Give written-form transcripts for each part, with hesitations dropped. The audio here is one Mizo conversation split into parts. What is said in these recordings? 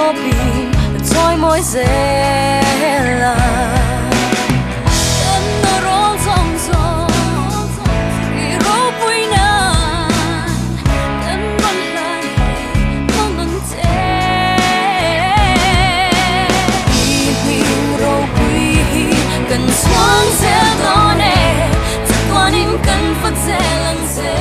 tawpin chawimawi zel a. Kan nawrawl zawng zawng i ropui nan kan rawn hlan hei hmang ang che. I hming ropui hi kan chhuang zel dawn e, chatuanin kan fak zel ang che.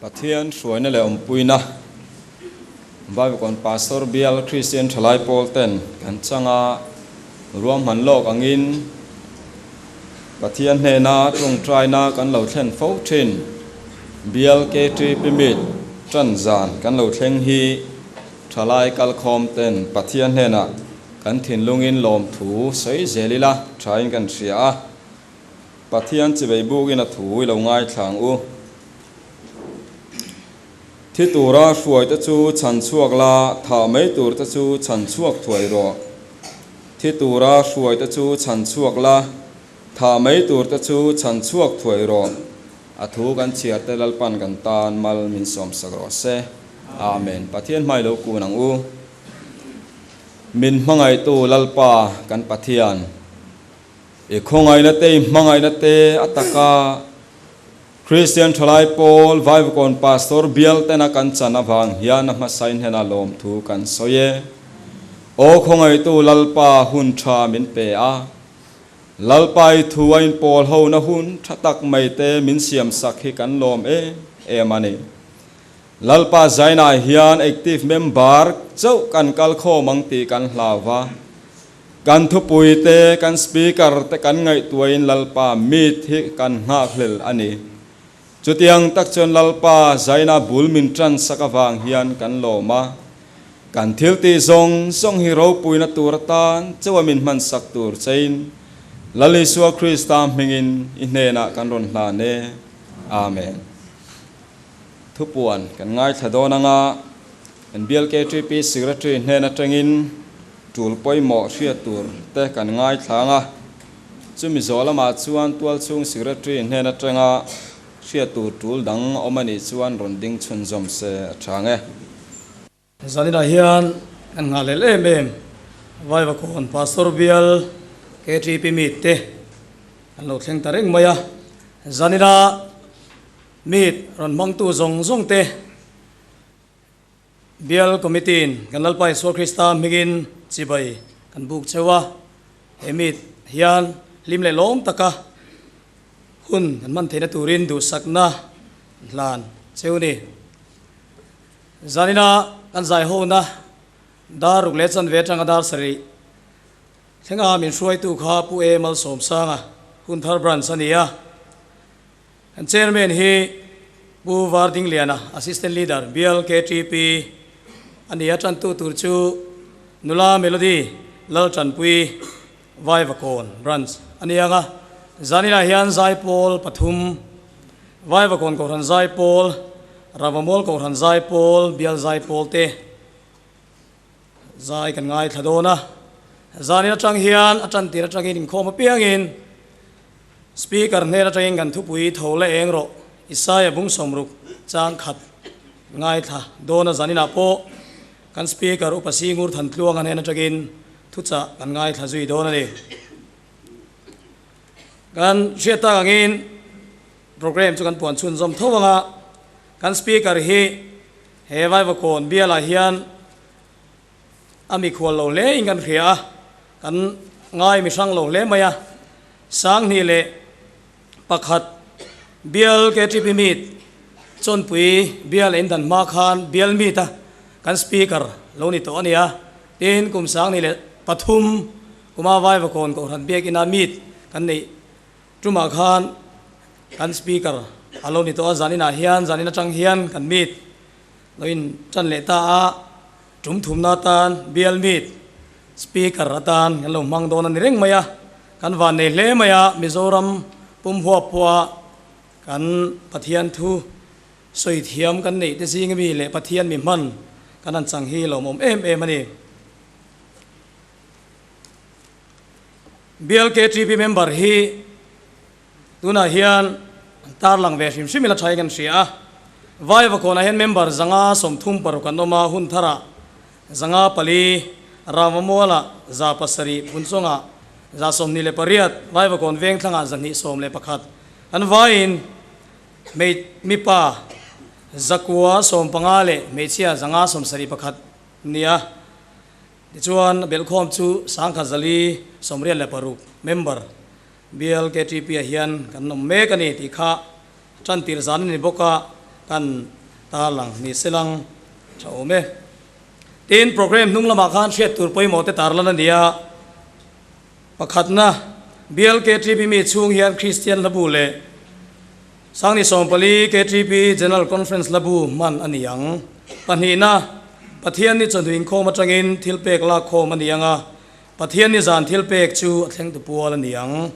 Pathian hruaina leh awmpuina Vaivakawn Pastor Bial Kristian Thalai Pawl ten kan chang a, ruahman lawk angin Pathian hnena tawngtaina kan lo thlen fo thin. Bial KTP Meet tan zan kan lo thleng hi thalai kalkhawm ten Pathian hnenah kan thinlungin lawmthu sawi zel ila thain kan hria a. Pathian chivei bukin a thu i lo ngaithla ang u. Thi tura hruaite chu chhan chhuak la, thah mai turte chu chhan chhuak thuai rawh. Thi tura hruaite chu chhan chhuak la, thah mai turte chu chhan chhuak thuai rawh. A thu kan chhiarte Lalpan kan tan mal min sawmsak rawh se. Amen. Pathian hmai lo kun ang u. Min hmangaihtu Lalpa kan Pathian, i khawngaihna te i hmangaihna te a taka Kristian Thalai Pawl Vaivakawn Pastor bial tena kan chan avang hian a hmasain hnena lawmthu kan sawi e. Aw khawngaihtu Lalpa hun tha min pe a, Lalpa i thu a inpawl hona hun tha tak mai te min siam sak hi kan lawm em em a ni. Lalpa zainah hian active member chauh kan kal khawm ang tih kan hlau va, Kan thupui te, kan speaker te kan ngaihtuahin Lalpa meet hi kan nghakhlel a ni. Chutiang tak chuan Lalpa zaina bul min tan sak avang hian kan lawm a. Kan thil tih zawng zawng hi ropuina tur atan chauha min hman sak tur chein Lal Isua Krista hmingin i hnenah kan rawn hlan e. Amen. Thupuan kan ngaithla dawn anga kan Bial KTP Secretary hnen atangin Tul pawimawh hriat tur te kan ngaithlang a, chumi zawh lamah chuan tualchhung Secretary hnen atanga hriat tur tul dang awm a nih chuan rawn ding chhunzawm se a chang e. Zaninah hian kan nghahhlelh em em Vaivakawn Pastor Bial KTP meet te an lo thleng ta reng mai a, zaninah meet rawn hmangtu zawng zawng te, Bial Committee-in kan Lalpa Isua Krista hmingin chibai kan buk cheu a, he meet hian hlim leh lawm taka hun kan hman theihna turin duhsakna hlan cheu ni. Zanina kan zaihona dar ruk leh chanve atanga dar sarih thlenga min hruaitu kha Pu E Malsawmsanga Hunthar Branch a ni a. Kan Chairman hi Pu Vardingliana, Assistant Leader, Bial KTP a ni a, tantu tur chu Nula Melody Laltanpui, Vaivakawn Branch a ni ang a. Zaninah hian Zaipawl pathum, Vaivakawn Kohhran Zaipawl, Ravamual Kohhran Zaipawl, Bial Zaipawl te zai kan ngaithla dawn a. Zanin atang hian a tantir atangin inkhawm apiangin Speaker hnen atangin kan thupui tho leh eng rawh Isaiah bung sawmruk chang khat ngaithla dawn a zaninah pawh kan Speaker Upa Singur Thantluanga hnen atangin thuchah kan ngaithla zui dawn a ni. Kan hriat tak angin program chu kan puan chhunzawm tho anga kan Speaker hi he Vaivakawn bialah hian a mikhual lo hle in kan hria a, kan. ngai mi hrang lo hle mai a, 2001 Bial KTP Meet Chawnpui Bial a indan hma khan Bial Meet a kan Speaker lo ni tawh a ni a, tin kum 2003 kuma Vaivakawn Kohhran Biakina Meet kan neih tumah khan kan Speaker a lo ni tawh a, zaninah hian zanin atang hian kan Meet lo in tan leh ta a, tum thumna atan Bial Meet Speaker atan kan lo hmang dawn a ni reng mai a, kan van nei hle mai a, Mizoram pum huap pawha kan Pathian thu sawi thiam kan neih te zing ami leh Pathian mi hman kan han chang hi lawmawm em em a ni. Bial KTP member hi Tunah hian tarlang ve hrim hrim ila tha hi kan hria a, Vaivakawnah hian member 536 an awm a, Huntharah 504, Ravamualah 700, Phunchawngah 128, Vaivakawn Vengthlangah 211. An vaiin mipa 915 leh hmeichhia 571 nia. Tichuan belhkhawm chu 1486 member Bial KTP ah hian kan awm mek a ni tih kha tan tir zan a ni bawk a, kan tarlang ni selang tha awm e. Tin, program hnung lamah khan hriat tur pawimawh te tarlan a ni a, pakhatna, Bial KTP mi chhung hian Kristian hlabu leh 2014 KTP General Conference hlabu hman a ni ang. Pahnihna, Pathian ni chawhnu inkhawm atangin thilpek lakkhawm a ni ang a, Pathian ni zan thil pek chu a thleng tu pual a ni ang.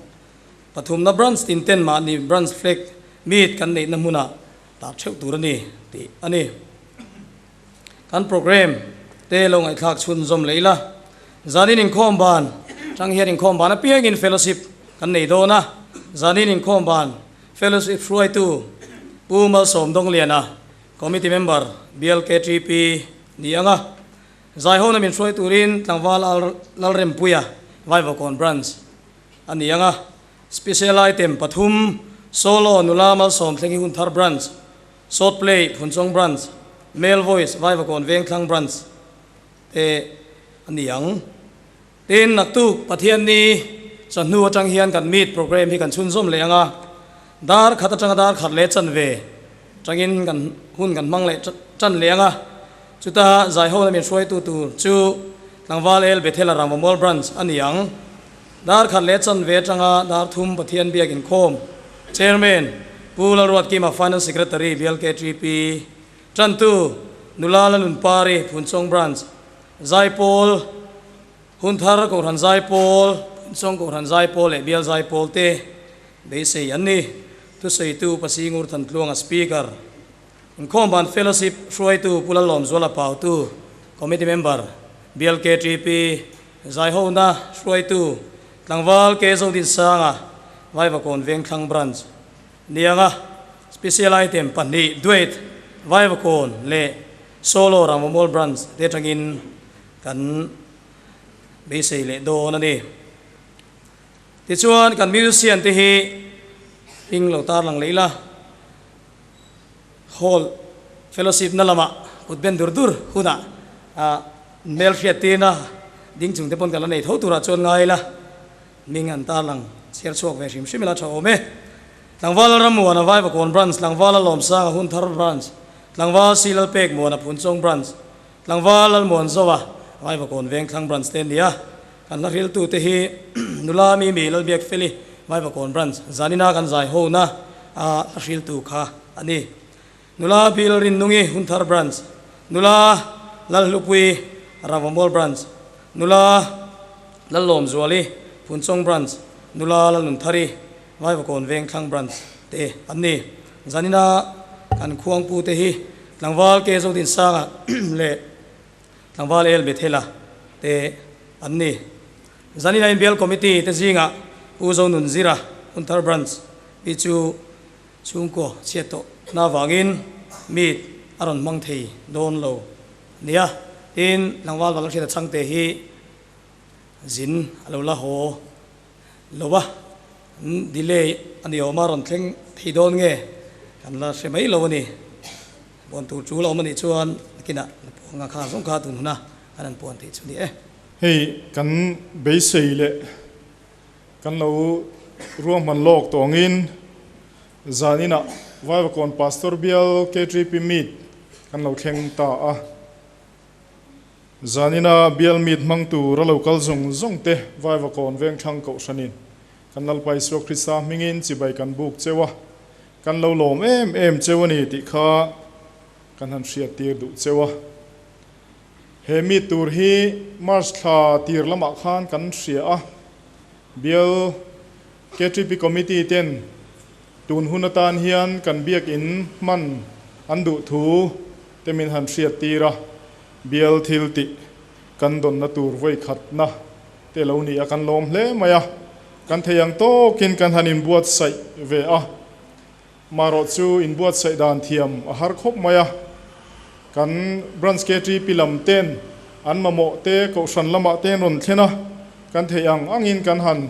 Pathumna branch tin ten mahni branch flag meet kan neihna hmunah tar theuh tur a ni tih a ni. Kan program te lo ngaihthlak chhunzawm leh ila. Zanin inkhawm ban tang hian inkhawm ban apiangin fellowship kan nei dawn a. Zanin inkhawm ban fellowship hruaitu Pu Malsawm Dawngliana, Committee Member, BLKTP ni ang a. Zaihawna min hruai turin tlangval Lalrempuia, Vaivakawn Branch a ni ang a. Special item pathum, Solo, Nula Malsawm Thlengi Hunthar Branch, Short Play, Phunchawng Branch, Male Voice, Vaivakawn Vengthlang Branch te a ni ang. Tin, naktuk Pathianni chawhnu atang hian kan meet program hi kan chhunzawm leh ang a, dar khat atanga dar khat leh chanve tangin kan hun kan hmang leh tan leh ang a, chuta Zaihawna min hruaitu tur chu Tlangval El Bethel-a Rangvamual Branch a ni ang. Dar khat leh chanve atanga dar thum Pathian biak inkhawm Chairman Pu Lalruatkima Finance Secretary BLKTP Tantu Nula Lalnunpari Phunchawng Branch Zaipawl, Hunthar Kohhran Zaipawl, Phunchawng Kohhran Zaipawl leh Bial Zaipawl te beisei an ni. Thusawitu Pasingur Thantluanga Speaker, Inkhawmban Fellowship hruaitu Pu Lalawmzuala Pautu, Committee Member, Bial KTP, Zaihona hruaitu Tlangval K Zodinsanga, Vaivakawn Vengthlang Branch, Nianga, Special Item pahnih Duet, Vaivakawn leh Solo Rangvamual Branch te atangin kan beisei leh dawn a ni. Tichuan kan musician te hi hming lo tarlang leh ila, Hall Fellowship na lamah kut ben dur dur hunah hmelhriat tirna ding chung te pawn kan la nei tho turah chuan ngai ila, hming an tarlang chhiar chhuak ve hrim hrim ila tha awm e. Tlangval Rammuana Vaivakawn Branch, Tlangval Lalawmsanga Hunthar Branch, Tlangval Si Lalpek Muana Phunchawng Branch, Tlangval Lalmuanzoa Vaivakawn Vengthlang Branch te an ni a. Kan hla hriltute hi Nula Mimi Lalbiak Feli Vaivakawn Branch, Zanina kan zai hona a hla hriltu kha a ni. Nula Bill Rinnungi Hunthar Branch, Nula Lalhlupui Ravamual Branch, Nula Lallawmzuali Phunchawng Branch, Nula Lalnunthari Vaivakawn Vengthlang Branch te an ni. Zanina kan khuangpu te hi Tlangval K Zodinsanga leh Tlangval El Bethela te an ni. Zanina Inbial Committee te zingah Pu Zonunzira Hunthar Branch mi chu Chhungkaw chhiat tawh na avangin meet a rawn hmang thei dawn lo nia. Tin, tlangval val hriat a chhangte hi zin a lo la haw lo a, delay a ni awm a, rawn thleng thei dawn nge kan la hre mai lo a ni. Puan tur tul a awm a nih chuan nakinah na puang a kha zawng kha tun huna kan han puan theih chu ni e. Hei kan beisei leh. Kan lo ruahman lawk tawh angin zaninah Vaivakawn Pastor Bial KTP Meet kan lo thleng ta a. Zanina Bial Meet hmang tur a lo kal zawng zawng te Vaivakawn Vengthlang Kohhranin kan Lalpa Isua Krista hmingin chibai kan buk cheu a, kan lo lawm em em cheu a ni tih kha kan han hriattir duh cheu a. He meet tur hi March thla tir lamah khan kan hria a, Bial KTP Committee ten tun hun atan hian kan biakin hman an duh thu te min han hriat tir a, Bial thil tih kan dawnna tur vawi khatna te lo ni a, kan lawm hle mai a, kan thei ang tawkin kan han inbuatsaih ve a. Marawh chu inbuatsaih dan thiam a har khawp mai a, kan Branch KTP lam ten an mamawh te Kohhran lamah te an rawn thlen a, kan theih ang angin kan han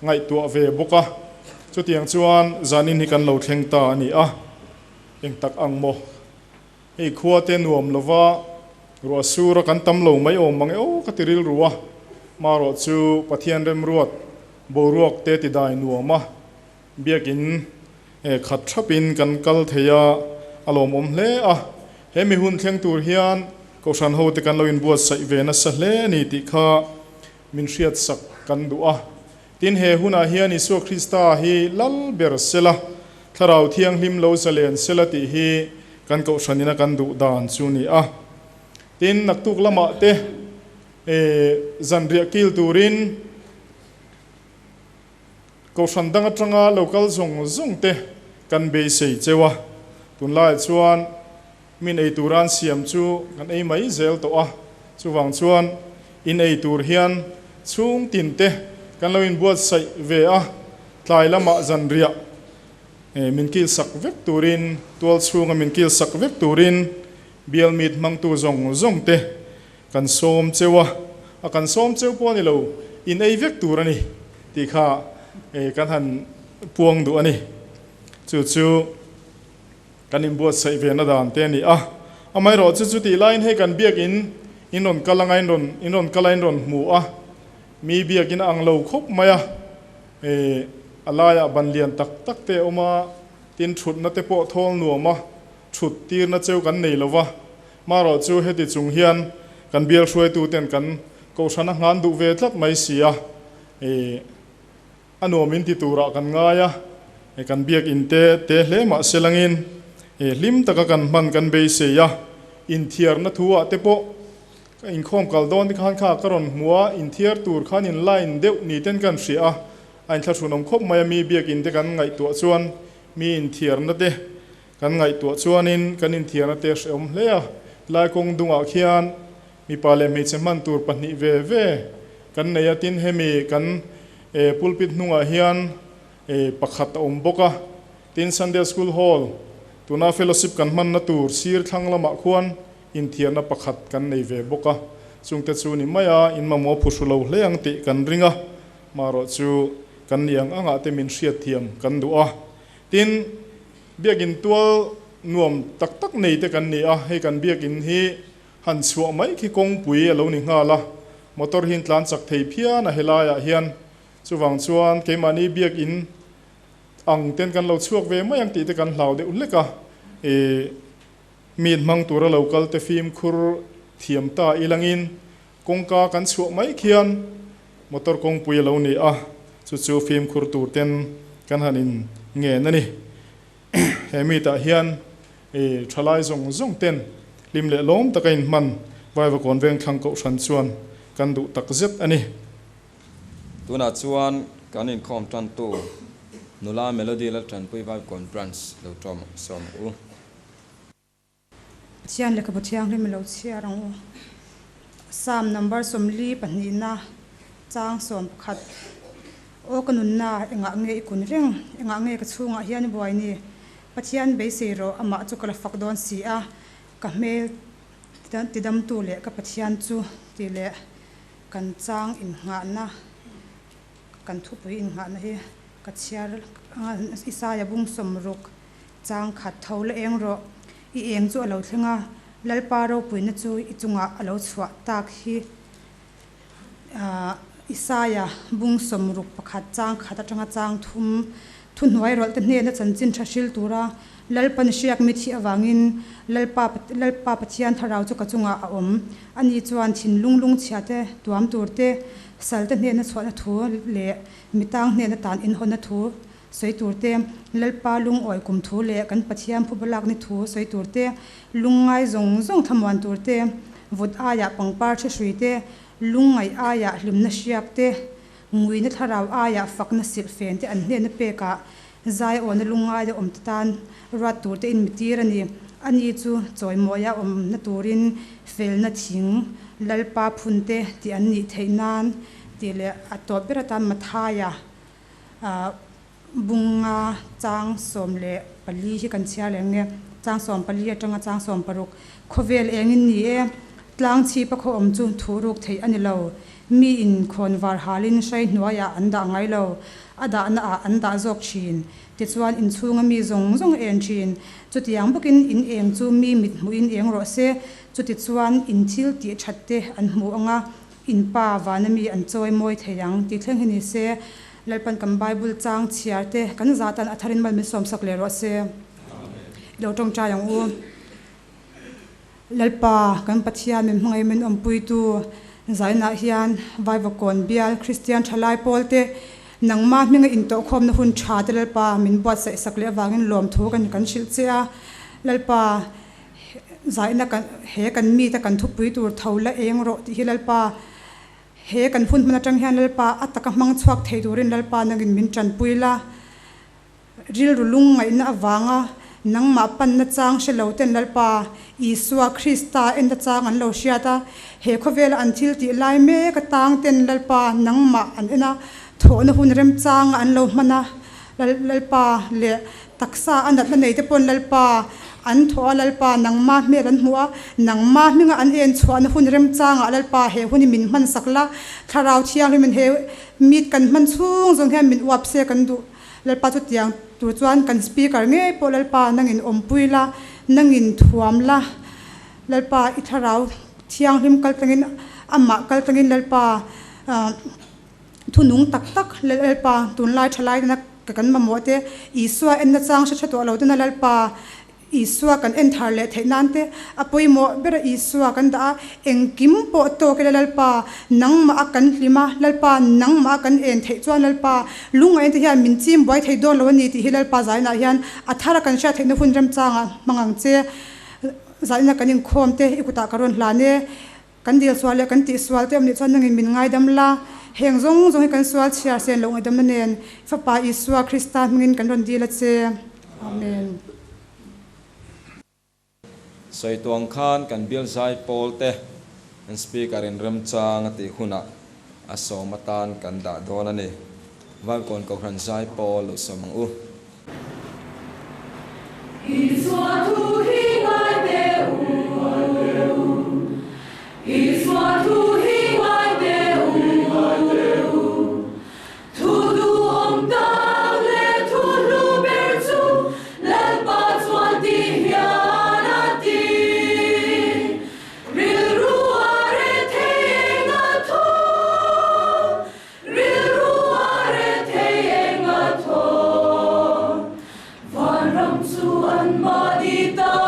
ngaihtuah ve bawk a, chutiang chuan zanin hi kan lo thleng ta a ni a, eng tak ang maw? Hei khua te nuam lova ruah sur a kan tam lo mai awm mang e aw ka ti rilru a, marawh chu Pathian remruat boruak te ti dai nuam a, Biakin khat thapin kan kal thei a, a lawmawm hle a. He mi hun thleng tur hian Kohhran hote kan lo inbuatsaih ve nasa hle a ni tih kha min hriatsak kan duh a. Tin, he hunah hian Isua Krista hi lal ber sela, Thlarau Thianghlim lo zalen sela tih hi kan Kohhranin a kan duh dan chu ni a. Tin, naktuk lamah te zanriah kil turin, Kohhran dang atanga lo kal zawng zawng te kan beisei cheu a, tunlaiah chuan min ei tura an siam chu kan ei mai zel tawh a, chuvang chuan in ei tur hian chhung tin te kan lo inbuatsaih ve a, tlai lamah zanriah min kil sak vek turin, tual chhunga min kil sak vek turin bial meet hmangtu zawng zawng te Kan sawm cheu a, a kan sawm cheu pawh a ni lo, in ei vek tur a ni tih kha kan han puang duh a ni. Chu chu kan inbuatsaih ve na dan te a ni a. Amaherawh chu chutih laiin hei kan biakin in rawn kal anga in rawn in rawn kal a in rawn hmu a, mi biakin a ang lo khawp mai a, a laiah ban lian tak tak te a awm a, tin thutna te pawh thawl nuam a, thut tirna cheu kan nei lo va. Marawh chu heti chung hian kan bial hruaituten kan kohhran a ngan duh ve tlat mai si a, ih a nuam in ti turah kan ngai a, kan biakin te te hle mah se langin ih hlim taka kan hman kan beisei a, inthiarna thu ah te pawh ka inkhawm kal dawn te khan kha ka rawn hmu a, inthiar tur khan in line deuh ni ten kan hria a, a inthlahrunawm khawp mai a mi biakin te kan ngaihtuah chuan mi inthiarna te Kan ngaihtuah chuanin kan inthiarna te hrehawm hle a, lai kawng dungah khian mipa leh hmeichhe hman tur pahnih ve ve kan nei a, tin hemi kan pulpit hnungah hian pakhat a awm bawk a, tin Sunday School Hall tuna fellowship kan hmanna tur sir thlang lamah khuan inthiarna pakhat kan nei ve bawk a, chungte chu ni mai a, in mamawh phuhru lo hle ang tih kan ring a, marawh chu kan ni ang angah te min hriatthiam kan duh a, tin. Biakin tual nuam tak tak nei te kan ni a, hei kan biakin hi han chhuah mai khi kawngpui a lo ni nghal a, motor hi an tlan chak thei phian a helaiah hian, chuvang chuan keimahni biakin ang ten kan lo chhuak ve mai ang tih te kan hlau deuh hlek a, ih meet hmang tura lo kal te fimkhur thiam ta ilangin kawngka kan chhuah mai khian Motor kawngpui a lo ni a, chu chu fimkhur tur ten kan han in ngen a ni. He meet ah hian i thalai zawng zawng ten hlim leh lawm taka in hman Vaivakawn Vengthlang Kohhran chuan kan duh tak zet a ni. Tunah chuan kan inkhawm tantu nula Melody Laltanpui Vaivakawn Branch lo tawm sawm u. Pathian lehkhabu thianghlim i lo chhiar ang u. Psalm number 42 pahnihna chang 11. Aw ka nunna, engah nge i kun reng? Engah nge ka chhungah hian i buai ni? Pathian beisei rawh, amah chu ka la fak dawn si a, ka hmel tidamtu leh ka Pathian chu tih leh kan chang innghahna, kan thupui innghahna hi ka chhiar anga Isaia bung 60. Chang khat tho la eng rawh. I eng chu a lo thleng a, Lalpa ropuina chu i chungah a lo chhuah tak hi. Isaia bung 61 chang khat atanga chang thum thuhnuai rawlh te hnena chanchin tha hril tura Lalpan hriak mi thih avangin Lalpa Lalpa Pathian thlarau chu ka chungah a awm. Ani chuan thinlung lungchhia te tuam tur te, sal te hnena chhuahna thu leh mitang hnena tan inhawnna thu sawi tur te, Lalpa lungawi kum thu leh kan Pathian phuba lakni thu sawi tur te, lungngai zawng zawng thlamuan tur te, vut aiah pangpar hri hrui te, lungngaih aiah hlimna hriak te, nguina thlarau aiah fakna silh fen te an hnena pekah zaiawna lungngaia awm te tan ruat tur te in mitir a ni. Ani chu chawimawia awmna turin felna thing Lalpa phun te tih an nih theih nan tih leh a tawp ber atan Mathaia Bunga chang 14 hi kan chhiar leh nge? Chang 14 atanga chang 16 khawvel engin ni e, tlang chhip a khaw awm chu thu ruk theih a ni lo. Mi in khawn var halin hrai hnuaiah an dah ngai lo, a dahna ah an dah zawk thin. Tichuan inchhunga mi zawng zawng a en thin. Chutiang bawkin in eng chu mi mit hmuhin eng rawh se, chutichuan in thil tih that te an hmu ang a, In pa vana mi an chawi mawi thei ang tih thleng hi ni se, Lalpan kan Bible chang chhiar te kan zah tan a tharin mal min sawmsak leh rawh se. I lo tawngtai ang u. Lalpa kan Pathian min hmangaih min awmpuitu zainah hian Vaivakawn bial Kristian thalai pawl te nangma hminga intawhkhawmna hun tha te Lalpa min buatsaih sak leh avangin lawmthu kan kan hrilh che a. Lalpa Zaihna kan he kan mite kan thupui tur tho la eng rawh tih hi Lalpa he kan hun hman atang hian Lalpa a taka hmang chhuak thei turin Lalpa nangin min tanpui la. Rilru lungngaihna avanga nangmah panna chang hre lo ten Lalpa Isua Krista enna chang an lo hriat a, he khawvela an thil tih lai mek atang ten Lalpa nangmah an en a, thawhna hun remchanga an lo hman a, Lalpa leh Taksa a natna nei te pawn Lalpa an thawh a, Lalpa nangma hmel an hmuh a, nangma hminga an en chhuahna hun remchangah Lalpa he hun hi min hmansak la, Thlarau Thianghlimin he meet kan hman chhung zawng hian min uap se kan duh. Lalpa chutiang tur chuan kan speaker ngei pawh Lalpa nangin awmpui la, nangin thuam la, Lalpa i Thlarau Thianghlim kaltlangin amah kaltlangin Lalpa Thunung tak tak Lalpa tunlai thalai na kan mamawh te, Isua enna chang hre tha tawh lo tena Lalpa Isua kan en thar leh theih nan te a pawimawh ber a Isua kan dah a, engkim pawh tawk ila Lalpa nangmah a kan hlim a, Lalpa nangmah a kan en theih chuan Lalpa lungaih te hian min chim buai thei dawn lo a ni tih hi Lalpa zainah hian a thar a kan hriat theihna hun remchangah hmang ang che. Zaina kan inkhawm te i kutah ka rawn hlan e. Kan dil sual leh kan tih sual te awm nih chuan nangin min ngaidam la, heng zawng zawng hi kan sual chhiar sen loh ngaihdamna nen i Fapa Isua Krista hmingin kan rawn dil a che. Amen. Sawi tuang khan kan bial zai pawl te an speaker in remchang a tih hunah a sawm atan kan dah dawn a ni. Valkawn Kohhran zai pawl lo sawm ang u. Isua thu hi ngai teh u, Isua thu hi ngai teh u, Thu duhawm tak leh thu hlu ber chu Lalpa chuan ti hian a ti. Rilru a reh thei eng a tho. Rilru a reh thei eng a thaw. Vanram chu an mahni ta.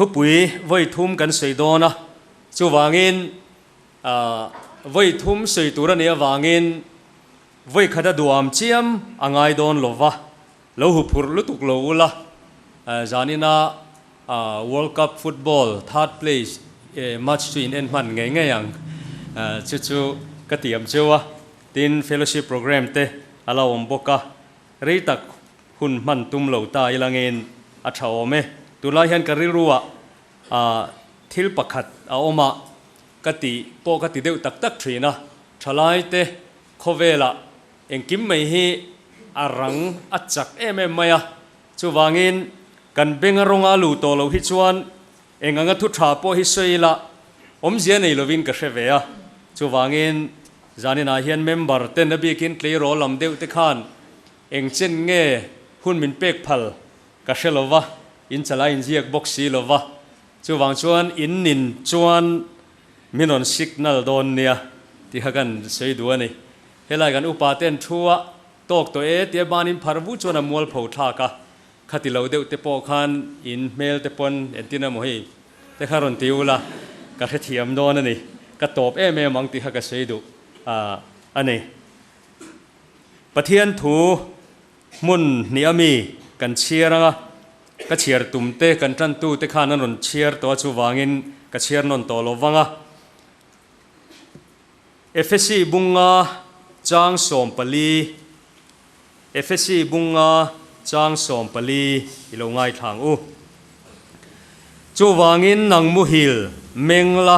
Thupui vawi thum kan sawi dawn a, chuvangin vawi thum sawi tur a nih avangin vawi khat a duham chiam a ngai dawn lo va, lo huphurh lutuk lo ula, zanina World Cup football third place match chu in en hman ngei ngei ang, chu chu ka tiam cheu a, tin fellowship programme te a la awm bawk a, rei tak hun hman tum lo ta ilangin a tha awm e. Tunlai hian ka rilruah thil pakhat a awm a, ka tih pawh ka ti deuh tak tak thin a, thalaite khawvelah engkim mai hi a rang a chak em em mai a, chuvangin kan benga rawnga luh tawh loh hi chuan eng anga thu tha pawh hi sawi ila awmzia nei lovin ka hre ve a, chuvangin zaninah hian member ten a bikin tleirawl lam deuh te khan Eng chen nge hun min pek phal ka hre lo va, in chalai in ziak bawk si lo va, chuvang chuan in nin chuan min rawn signal dawn nia tih kha kan sawi duh a ni. Helai kan upa ten thu a tawk tawh e tia banin phar vu chuan a mualpho thlak a, khati lo deuh te pawh khan in hmel te pawn entin emaw hei te kha rawn ti ula ka hrethiam dawn a ni, ka tawp em em ang tih kha ka sawi duh a ni. Pathian thu hmun hnih a mi kan chhiar anga, ka chhiar tum te kan tantu te khan an rawn chhiar tawh a chuvangin ka chhiar nawn tawh lo vang a. Efesi bunga chang 14 Efesi bunga chang 14 i lo ngaithlang u. Chuvangin nang muhil meng la,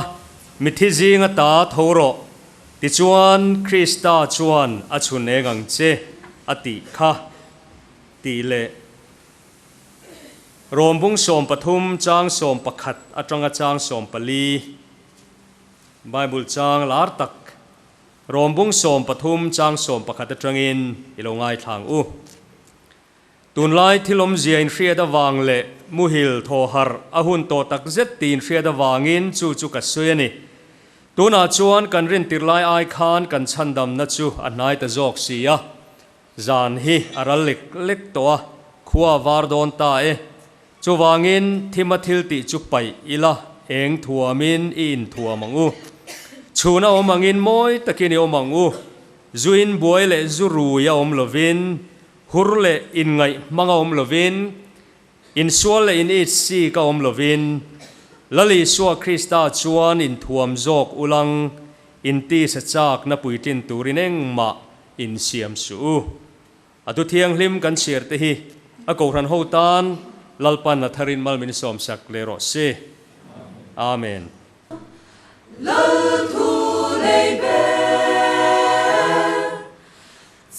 mithi zinga ta tho rawh. Tichuan, Krista chuan a chhun eng ang che a tih kha tih leh Rawmbung 13 chang 11 atanga chang 14 Bible chang lar tak Rawmbung 13 chang 11 atangin i lo ngaithlang u. Tunlai thil awmzia inhriat avang leh muhil thaw harh a hun tawh tak zet tih inhriat avangin chu chu ka sawi a ni. Tunah chuan kan rintir lai ai khan kan chhandamna chu a hnai ta zawk si a, zan hi a ral lek lek tawh a, khua a var dawn ta e. Chuvangin thima thil tih chu paih ila eng thuamin i inthuam ang u. Chhun a awm angin mawi takin i awm ang u. Zuin buai leh zu rui a awm lovin Hur leh inngaih hmang a awm lovin, insual leh in itsik a awm lovin, Lal Isua Krista chuan inthuam zawk ulang intisa chakna puitlin turin engmah insiam suh u. A thu thianghlim kan chhiar te hi a Kohhran ho tan Lalpan a tharin mal min sawmsak leh rawh se. Amen. Lal thu nei ber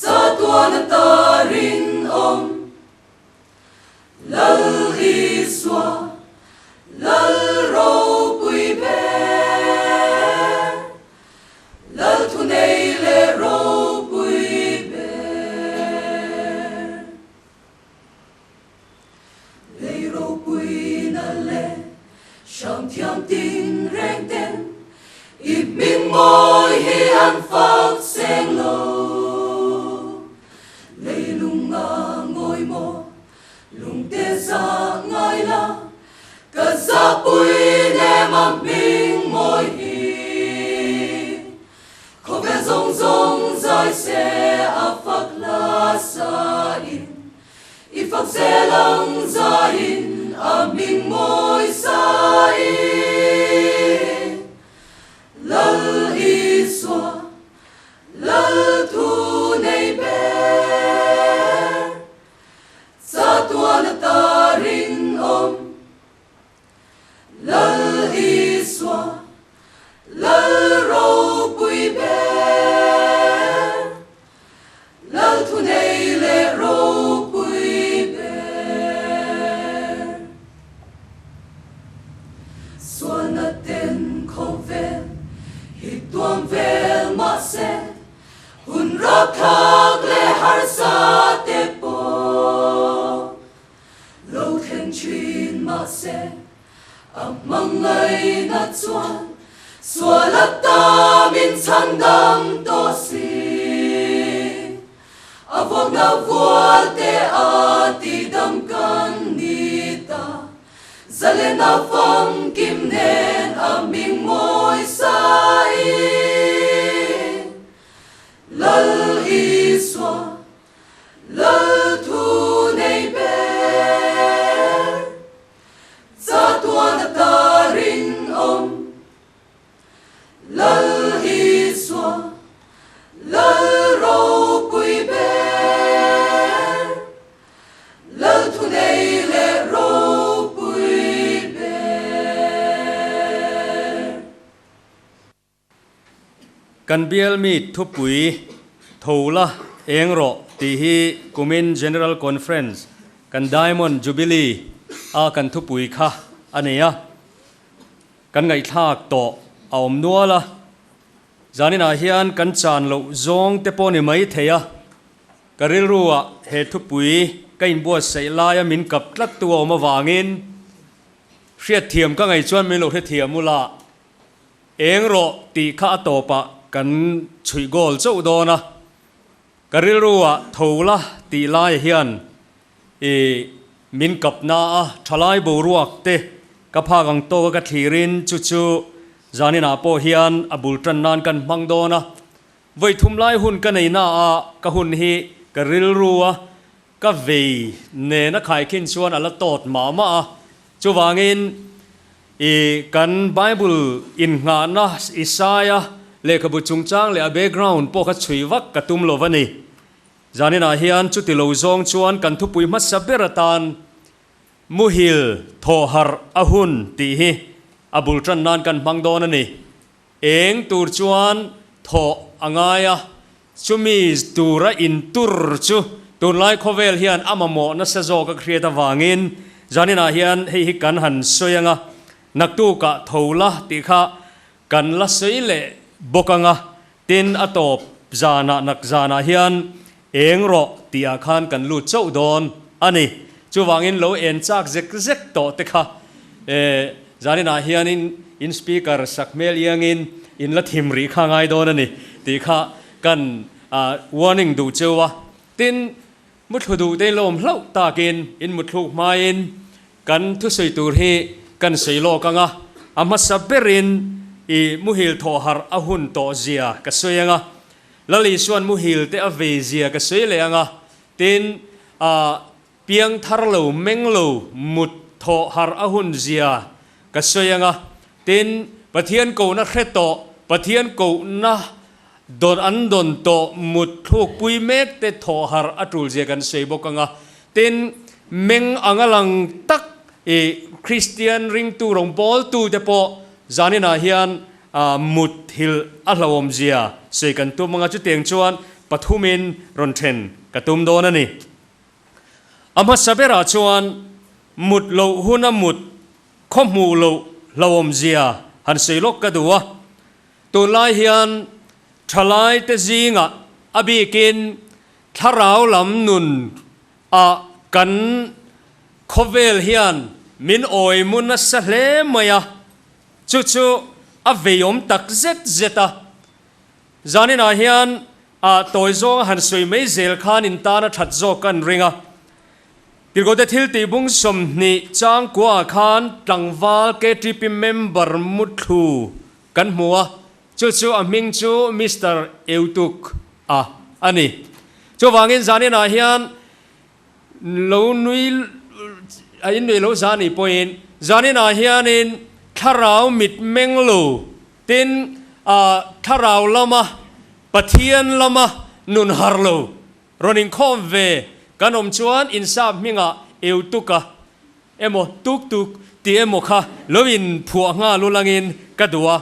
Chatuan a ta rinawm Lal Isua, Lal ropui ber, Lal thunei leh ropui ber. Lei ropui na leh hram thiam tin reng ten i hming mawi hi an fak seng lo. Lei lung a ngawi maw lungte za ngai la ka zahpui nem a hming mawi hi. Khawvel zawng zawng zai se a fak hla sa in I fak zel ang zaiin a hming mawi sain Lal Isua, Lal thu nei ber, Chatuan a ta rinawm. Lal Isua, Lal ropui ber, Lal thunei leh ropui ber. Sualna ten khawvel hi tuam vel mahse, hun rapthlak leh harsa te pawh Lo thleng thin mahse a hmangaihna chuan sual a tam in chhandam tawh si. A vuakna vual te a tidam kan ni ta. Zalena famkim nen a hming mawi sain Lal Isua Lal thu nei ber Chatuan ata rinawm Lal Isua, Lal ropui ber, Lal thunei leh ropui ber. Kan bial mi thupui tho la eng rawh tih hi kumin General Conference kan Diamond Jubilee a kan thupui kha a nei a. Kan ngaihthlak tawh a awm nual a, zaninah hian kan chan loh zawng te pawh ni mai thei a, ka rilru ah he thupui ka inbuatsaih laia min kap tlat tu a awm avangin hriatthiam ka ngaih chuan min lo hrethiam ula, eng rawh tih kha a tawpah kan chhuih goal chauh dawn a, ka rilru ah tho la tih lai hian I min kapna a thalai boruak te ka phak ang tawk a ka thlirin chu chu zaninah pawh hian a bul tan nan kan hmang dawn a. Vawi thum lai hun ka nei na a ka hun hi ka rilru a ka vei nen a khaikhin chuan a la tawt mah mah a. Chuvangin i kan Bible innghahna Isaia lehkhabu chungchang leh a background pawh kha chhui vak ka tum lo va ni. Zaninah hian chuti lo zawng chuan kan thupui hmasa ber atan muhil thaw harh a hun tih hi a bul tan nan kan hmang dawn a ni. Eng tur chuan thawh a ngai a, chumi tura intur chu tunlai khawvel hian a mamawh nasa zawk a hriat avangin zaninah hian hei hi kan han sawi ang a, naktukah tho la tih kha kan la sawi leh bawk ang a, Tin, a tawp zanah nak zanah hian eng rawh tihah khan kan lut chauh dawn a ni. Chuvangin lo en chak zek zek tawh te kha e, zaninah hianin in speaker sak hmel iangin in la thim rih kha ngai dawn a ni tih kha kan warning duh cheu a. Tin, muthlu duh te in lo awm hlauh takin in muthluk hmain Kan thusawi tur hi kan sawi lawk ang a, a hmasa berin i muhil thawh harh a hun tawh zia ka sawi ang a, Lal Isua'n muhil te a vei zia ka sawi leh ang a, tin, a piang thar lo meng lo mut thawh harh a hun zia ka sawi ang a, tin, Pathian kohna hre tawh, Pathian kohna dawn an dawn tawh mut thluk pui mek te thawh harh a tul zia kan sawi bawk ang a, Tin, meng anga lang tak i Kristian ringtu rawngbawltu te pawh zaninah hian mut thil a hlauhawmzia sawi kan tum anga chutiang chuan pathumin rawn then ka tum dawn a ni. A hmasa berah chuan mut loh huna mut khaw hmuh loh hlauhawmzia han sawi lawk ka duh a. Tunlai hian thalaite zingah a bikin Thlarau lam nun ah kan khawvel hian min awi mu nasa hle mai a, chu chu a veiawm tak zet zet a. Zaninah hian ah tawi zawng a han sawi mai zel khan in tan a that zawk ka an ring a. Tirhkote thil tih bung 20 chang kuaah khan tlangval KTP member muthlu kan hmu a, Chu chu a hming chu Mister Eutuk a a ni. Chuvangin zaninah hian lo nui a innui lo zah nih pawhin zaninah hianin thlarau mit meng lo tin a thlarau lama Pathian lama nun har lo rawn inkhawm ve kan awm chuan insap hmingah Eutuk a emaw tuk tuk tih emaw kha lo in phuah nghal ulangin ka duh a,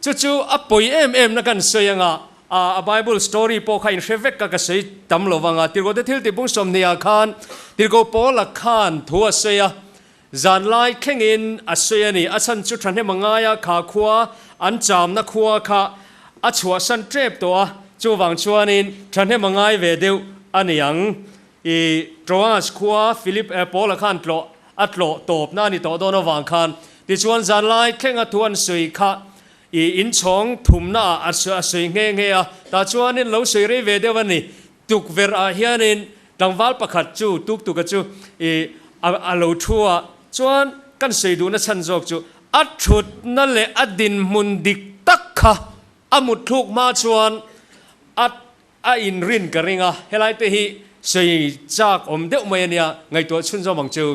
chu chu a pawi em em na kan sawi anga a Bible story pawh kha in hre vek ka ka sawi tam lo vang a, Tirhkohte thil tih bung 20 ah khan Tirhkoh Paula khan thu a sawi a, zanlai thlengin a sawi a ni, a chhan chu thahnem a ngai a, kha khua an chamna khua kha a chhuahsan tep tawh a, chuvang chuanin thahnem a ngai ve deuh a ni ang. I Troas khua Philip Paula khan tlawh a tlawh tawpna a ni tawh dawn avang khan tichuan zanlai thlenga thu an sawi kha i inchhawng thumna ah a sawi nghe nghe a, tah chuanin lo sawi rei ve deuh a ni. Tukverh ah hianin tlangval pakhat chu tuk tuka chu i a lo thu a, chuan. Kan sawi duhna chhan zawk chu a thutna leh a dinhmun dik tak kha a mutthluk hma chuan a a inrin ka ring a, helai te hi sawi chak awm deuh mai a nia, ngaihtuah chhunzawm ang chu.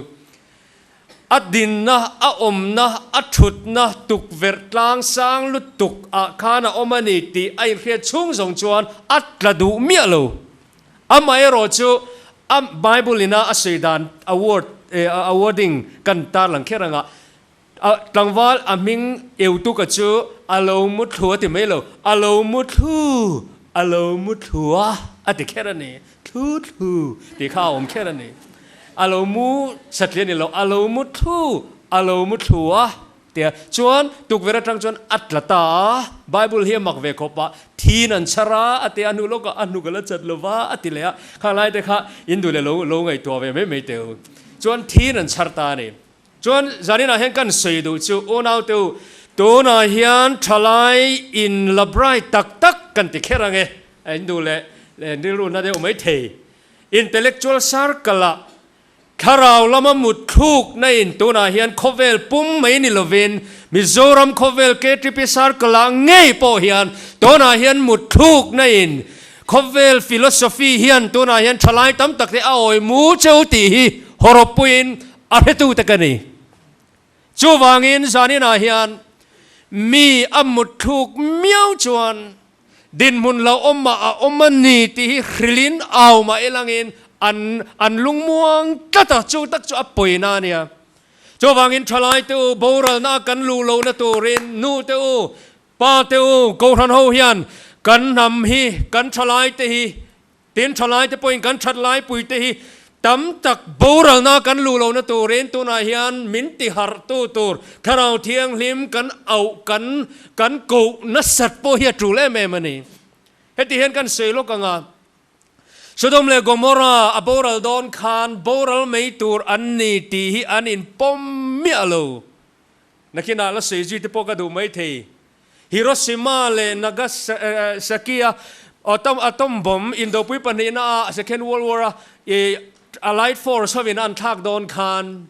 A dinna, a awmna, a thutna tukverh tlang sang lutuk ah khan a awm a ni tih a inhriat chhung zawng chuan a tla duh miah lo. Amaherawh chu a Bible ina a sawi dan a word a wording kan tarlang kher anga a tlangval a hming Eutuka chu a lo mu thlu a ti mai lo, a lo mu thlu, a lo mu thlu a a ti kher a ni, thlu thlu tih kha a awm kher a ni. A lo mu satliah a ni lo, a lo mu thlu, a lo mu thlu a. Tia chuan tukverh atang chuan a tla ta a, Bible hi a mak ve khawp a, thin an chhar a, a ti a, hnu lawkah a hnuk a la chat lo va, a ti leh a, khang lai te kha in duh leh lo lo ngaihtuah ve mai mai teh u. Chuan thin an chhar ta a ni. Chuan zaninah hian kan sawi duh chu unau te u, tunah hian thalai in la bright tak tak kan ti kher ang e, in duh leh rilru na deuh mai thei. Intellectual circle ah Thlarau lama mutthlukna in tunah hian khawvel pum mai ni lovin Mizoram khawvel KTP Circle ah ngei pawh hian tunah hian mutthlukna in khawvel philosophy hian tunah hian thalai tam tak te a awi mu cheu tih hi hawrawppuiin a hretute ka ni. Chuvangin zaninah hian mi a mutthluk miau chuan Dinhmun lo awm mah a awm a ni tih hi hrilhin au mah ilangin an an lungmuang tlat a, chu tak chu a pawina a nia. Chuvangin thalai te u, boralna a kan luh lohna turin nu te u, pa te u, Kohhran ho hian kan hnam hi, kan thalai te hi, Tin, thalaite pawhin kan that laipuite hi tam tak boralna kan luh lohna turin tunah hian min tiharhtu tur Thlarau Thianghlim kan auh kan kan koh nasat pawh hi a tul em em a ni. Heti hian kan sawi lawk ang a, Sodom leh Gomorrah a boral dawn khan boral mai tur an ni tih hi an inpawm miah lo. Nakinah la sawi zui te pawh ka duh maithei. Hiroshima leh Nagasaki-a atom bomb indopui pahnihna a Second World War-a Allied Force hovin an thlak dawn khan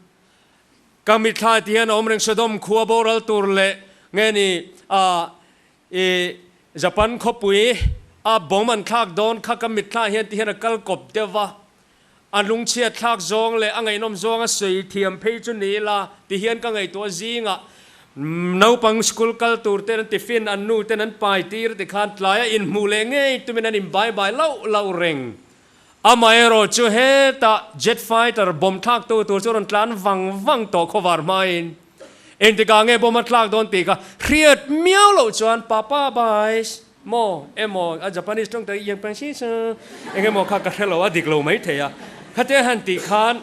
ka mitthla ti hian a awm reng Sodom khua boral tur leh nge ni Japan khawpui a bomb an thlak dawn kha ka mitthla hian ti hian a kal kawp deuh va. A lungchhiat thlak zawng leh a ngaihnawm zawng a sawi thiam phei chu ni ila ti hian ka ngaihtuah zingah naupang school kal tur ten an tiffin an nu ten an pai tir ti khan tlaia inhmuh leh ngei tumin an inbai bai lauh lauh reng. Amaherawh chu hetah jet fighter bomb thlak tu tur chu rawn tlan vang vang tawh khawvar hmain engtikah nge bomb a tlak dawn tih kha hriat miau loh chuan papa bye. Maw emaw a Japanese tawng tak yang pang si sa eng emaw kha ka hre lo a dik lo mai thei a, khatia han tih khan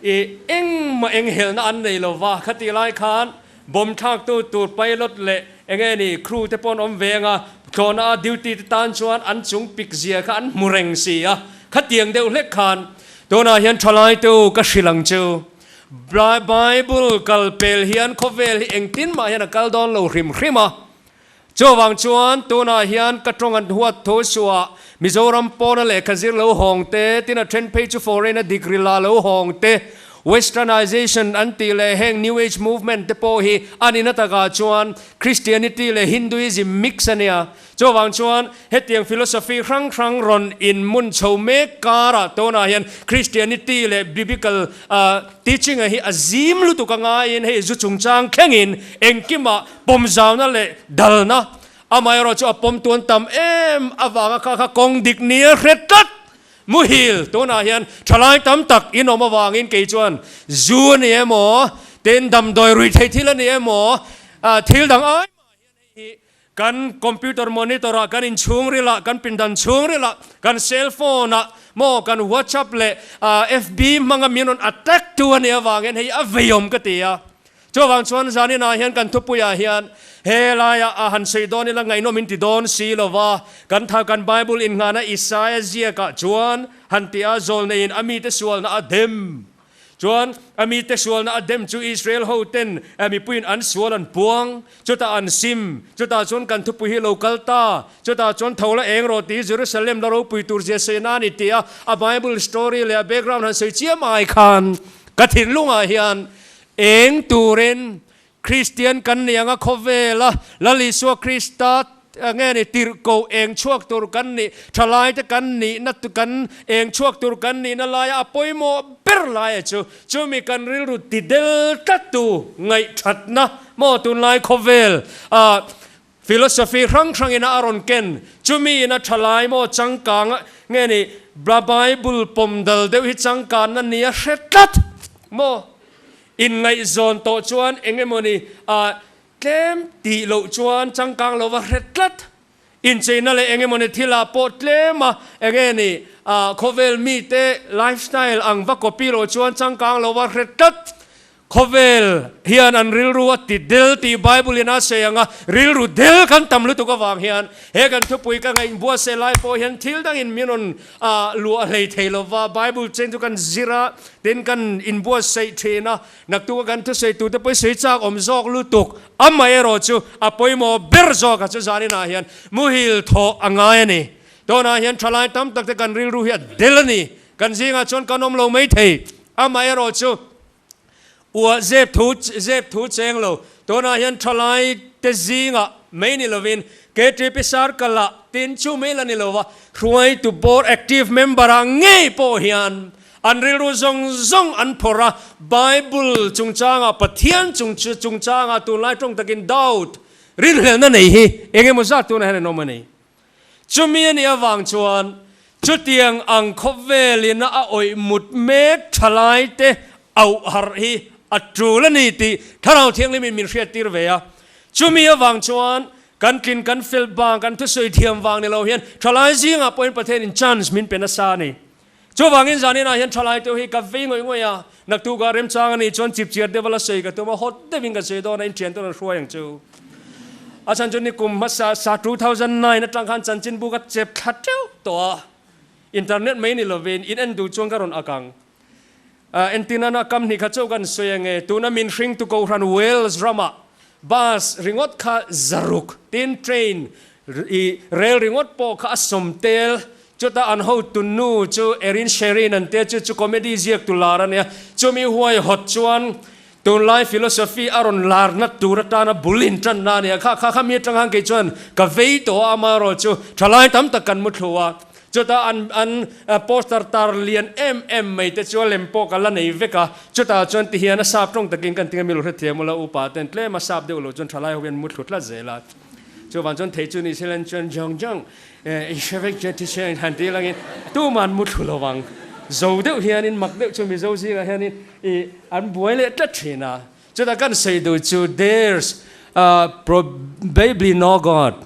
i engmah eng helna an nei lo va, khati lai khan bomb thlaktu tur pilot leh eng nge ni crew te pawh an awm ve anga tlawhna a duty te tan chuan an chung pik zia kha an hmu reng si a, khatiang deuh hlek khan tunah hian thalai te u ka hrilh ang chu Bible kal pel hian khawvel hi engtin mah hian a kal dawn lo hrim hrim a. Chuvang chuan tunah hian ka tawng an huat tho suah Mizoram pawna lehkha zir lo hawng te, tin a then phei chu foreign a degree la lo hawng te, Westernization an tih leh heng New Age movement te pawh hi a nihna takah chuan Christianity leh Hinduism mix a nia. Chuvang chuan hetiang philosophy hrang hrang rawn inmun chho mek karah tunah hian Christianity leh Biblical teaching a hi a zim lutuk a ngaiin hei zu chungchang thlengin engkimah Pawmzauna leh dalna, amaherawh chu a pawm tuan tam em avanga kha kha kawng dik nia hre tlat muhil tunah hian thalai tam tak in awm avangin kei chuan zu a ni emaw tin damdawi rui thei thil a ni emaw thil dang ai mah hian hei hi kan computer monitor ah kan inchhung rilah kan pindan chhung rilah kan cell phone ah maw kan whatsapp leh fb hmanga min rawn attack tu a nih avangin hei a veiawm ka ti a. Chuvang chuan zaninah hian kan thupuiah hian he laiah a han sawi dawn ila ngaihnawm in ti dawn si lo va, kan tha kan Bible innghahna Isaia ziakah chuan han ti a, zawlneiin a mite sualna a dem chuan a mite sualna a dem chu Israel ho ten mipuiin an sual an puang, chutah an sim, chutah chuan kan thupui hi lo kal ta, chutah chuan tho la eng rawh tih Jerusalem la ropui tur zia sawi na a ni ti a, a Bible story leh a background han sawi chiam ai khan ka thinlungah hian. Eng turin Kristian kan ni anga khawvela Lal Isua Krista nge ni tirhkoh eng chhuak tur kan nih, thalaite kan nihna kan eng chhuak tur kan nihna laia a pawimawh ber laia chu chumi kan rilru ti del tlattu ngaihthatna maw tunlai khawvel ah Philosophy hrang hrangin a rawn ken, chumi in a thalai maw changkang nge ni bla Bible pawm dal deuh hi changkanna ni a hre tlat maw? Inngaihzawn tawh chuan eng emaw ni ah tlem tih loh chuan changkang lo va hre tlat, incheina leh eng emaw ni thil ah pawh tlem a eng nge ni ah khawvel mite lifestyle ang va copy loh chuan changkang lo va hre tlat. Khawvel hian an rilru a ti del tih Bible in a sawi ang a, rilru del kan tam lutuk avang hian he kan thupui ka ngaih buatsaih lai pawh hian thil dangin min rawn luah hlei thei lo va, Bible chen chu kan zir a, tin kan inbuatsaih thin a, naktuk a kan thusawi tute pawh i sawi chak awm zawk lutuk, amaherawh chu a pawimawh ber zawk a chu zaninah hian muhil thawh a ngai a ni. Tunah hian thalai tam tak te kan rilru hi a del a ni, kan zingah chuan kan awm lo maithei, amaherawh chu Ua zep thu zep thu cheng lo. Tunah hian thalai te zingah mai ni lovin KTP Circle ah tin chu mai la ni lova, hruaitu board active member ah ngei pawh hian an rilru zawng zawng an phawrh a, Bible chungchangah Pathian chung chungchangah tunlai tawng takin doubt rinhlelhna nei hi eng emaw zat tunah hian an awm a ni. Chumi a nih avang chuan chutiang ang khawvelin a awih mut mek thalaite auh harh hi a tul a ni tih Thlarau Thianghlimin min hriattir ve a. Chumi avang chuan kan tlin kan fel bang, kan thusawi thiam vang ni lo hian thalai zingah pawhin Pathianin chance min pe nasa a ni. Chuvangin zaninah hian thalai te hi ka vei ngawih ngawih a, naktukah remchang a nih chuan chipchiar deuh a la sawi ka tum a, hawt deuhin ka sawi dawn a, inṭhian te rawn hruai ang chu. A chhan chu nikum hmasa sa 2009 atang khan chanchinbu ka chep thla teuh tawh a, internet mai ni lovin in en duh chuan ka rawn ak ang. Entinana kam hnih kha chauh kan sawi ange, tuna min hringtu Kohhran Wales ramah bus ringawt kha zaruk tin train i rel ringawt pawh kha a sawm tel. Chutah an hotu nu chu Erin Sherin an tia chu chu comedy ziaktu lar a nia. Chumi huai hawt chuan tunlai philosophy a rawn lar nat tur atana bul in tan na a nia. Kha kha kha mi atang khan kei chuan ka vei tawh a, amaherawh chu thalai tam tak kan mu thlu a. Chutah an an poster tar lian em em mai te chu a lem pawh ka la nei vek a. Chutah chuan tihian a sap tawng takin kan tinga mi lo hrethiam ula upa ten tlem a sap deuh loh chuan thalai ho hian mu thlu tlat zel a. Chuvang chuan thei chu ni sela chuan jong jong i hre vek che thisen han ti langin tuman mu thlu lo ang. Zo deuh hianin mak deuh chu Mizo zingah hianin i an buai leh tlat thin a. Chutah kan sawi duh chu there's probably no God.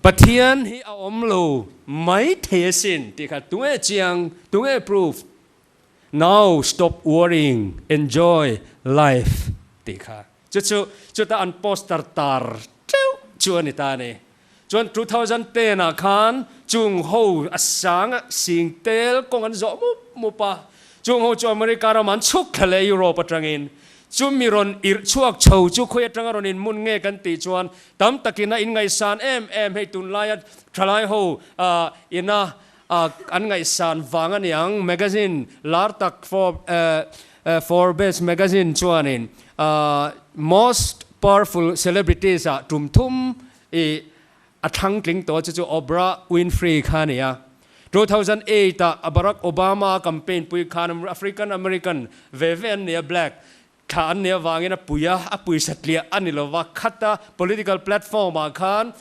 Pathian hi a awm lo mai thei asin tih kha tunge chiang, tunge proof. Now stop worrying, enjoy life tih kha. Chu chu chuta an poster tar teuh chu a ni ta a ni. Chuan 2010 ah khan chung ho a sang a sing tel kawng an zawh mup mup a. Chung ho chu America ramah an chhuk thla leh Europe atangin. Chumi rawn irh chhuak chho chu khawi atanga rawn inmun nge kan tih chuan tam takin a inngaihsan em em hei tunlaia thalai ho ina An ngaihsan vang a niang magazine lar tak Forbes magazine chuanin Most Powerful Celebrities ah tum thum i a thlang tling tawh chu chu Oprah Winfrey kha a ni a. 2008 ah Barack Obama a campaign pui khan African American ve ve an ni a, black thla an nih avangin a pui a, a pui satliah a ni lova, khata political platform ah khan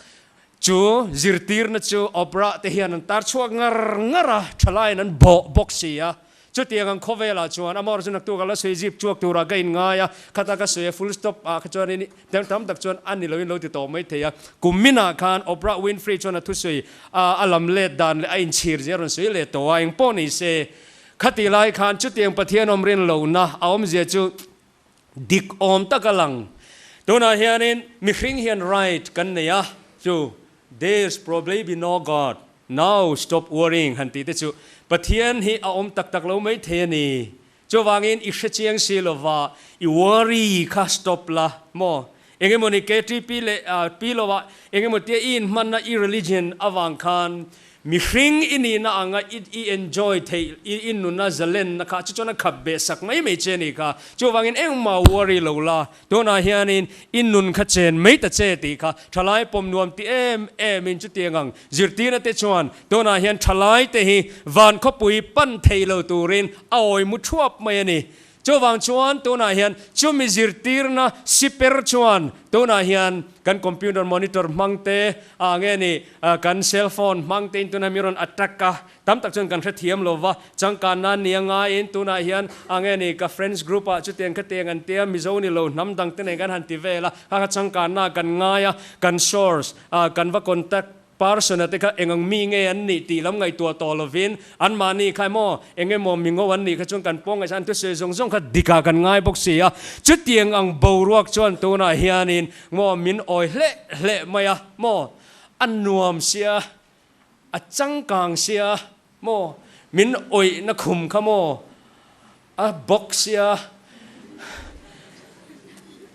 Chu zirtirna chu Oprah te hian an tar chhuak ngar ngar a, thalaiin an bawh bawk si a. Chutiang ang khawvelah chuan amah chu naktuk a la sawi zip chhuak turah ka inngai a, khata ka sawi a full stop ah kha chuan in tam tak chuan a ni loin lo ti tawh mai thei a. Kum minah khan Oprah Winfrey chuan a thusawi a lam let dan leh a inchhir zia a rawn sawi leh tawh a, engpawh ni se khati lai khan chutiang Pathian awm rin lohna a awmzia chu Dik awm tak a lang. Tunah hianin mihring hian right kan nei a, chu There's probably be no God, now stop worrying han tih te chu Pathian hi a awm tak tak lo mai thei a ni. Chuvangin i hrechiang si lova i worry kha stop la maw? Engemawni KTP leh P lovah engemaw tia i inhmanna i religion avang khan. Mihring i nihna anga i i enjoy theih i i nuna zalenna kha chu chuan a khap beh sak mai mai che a nih kha. Chuvangin engmah worry lo la, tunah hianin i nun kha chen mai ta che tih kha thalai pawm nuam ti em em in chutiang ang zirtirna te chuan tunah hian thalai te hi van khawpui pan thei lo turin a awi mu thuap mai a ni. Chuvang chuan tunah hian chumi zirtirna siper chuan tunah hian kan computer monitor hmang te ah nge ni kan cell phone hmang te in tunah mi rawn attack a, tam tak chuan kan hrethiam lo va, changkan nan ni a ngaiin tunah hian ah nge ni ka friends group ah chutiang khatiang an tia Mizo ni lo hnam dang te nen kan han ti vel a, kha kha changkanna kan ngai a, kan source ah kan va contact Parsona te kha eng ang mi nge an nih tih lam ngaihtuah tawh lovin anmahni kha emaw eng emaw mingo an nih kha chuan kan pawng ngaihsan an thusawi zawng zawng kha dikah kan ngai bawk si a. Chutiang ang boruak chuan tunah hianin maw min awi hleh hleh mai a maw, a nuam sia, a changkang sia maw, min awihna khum kha maw a bawk sia.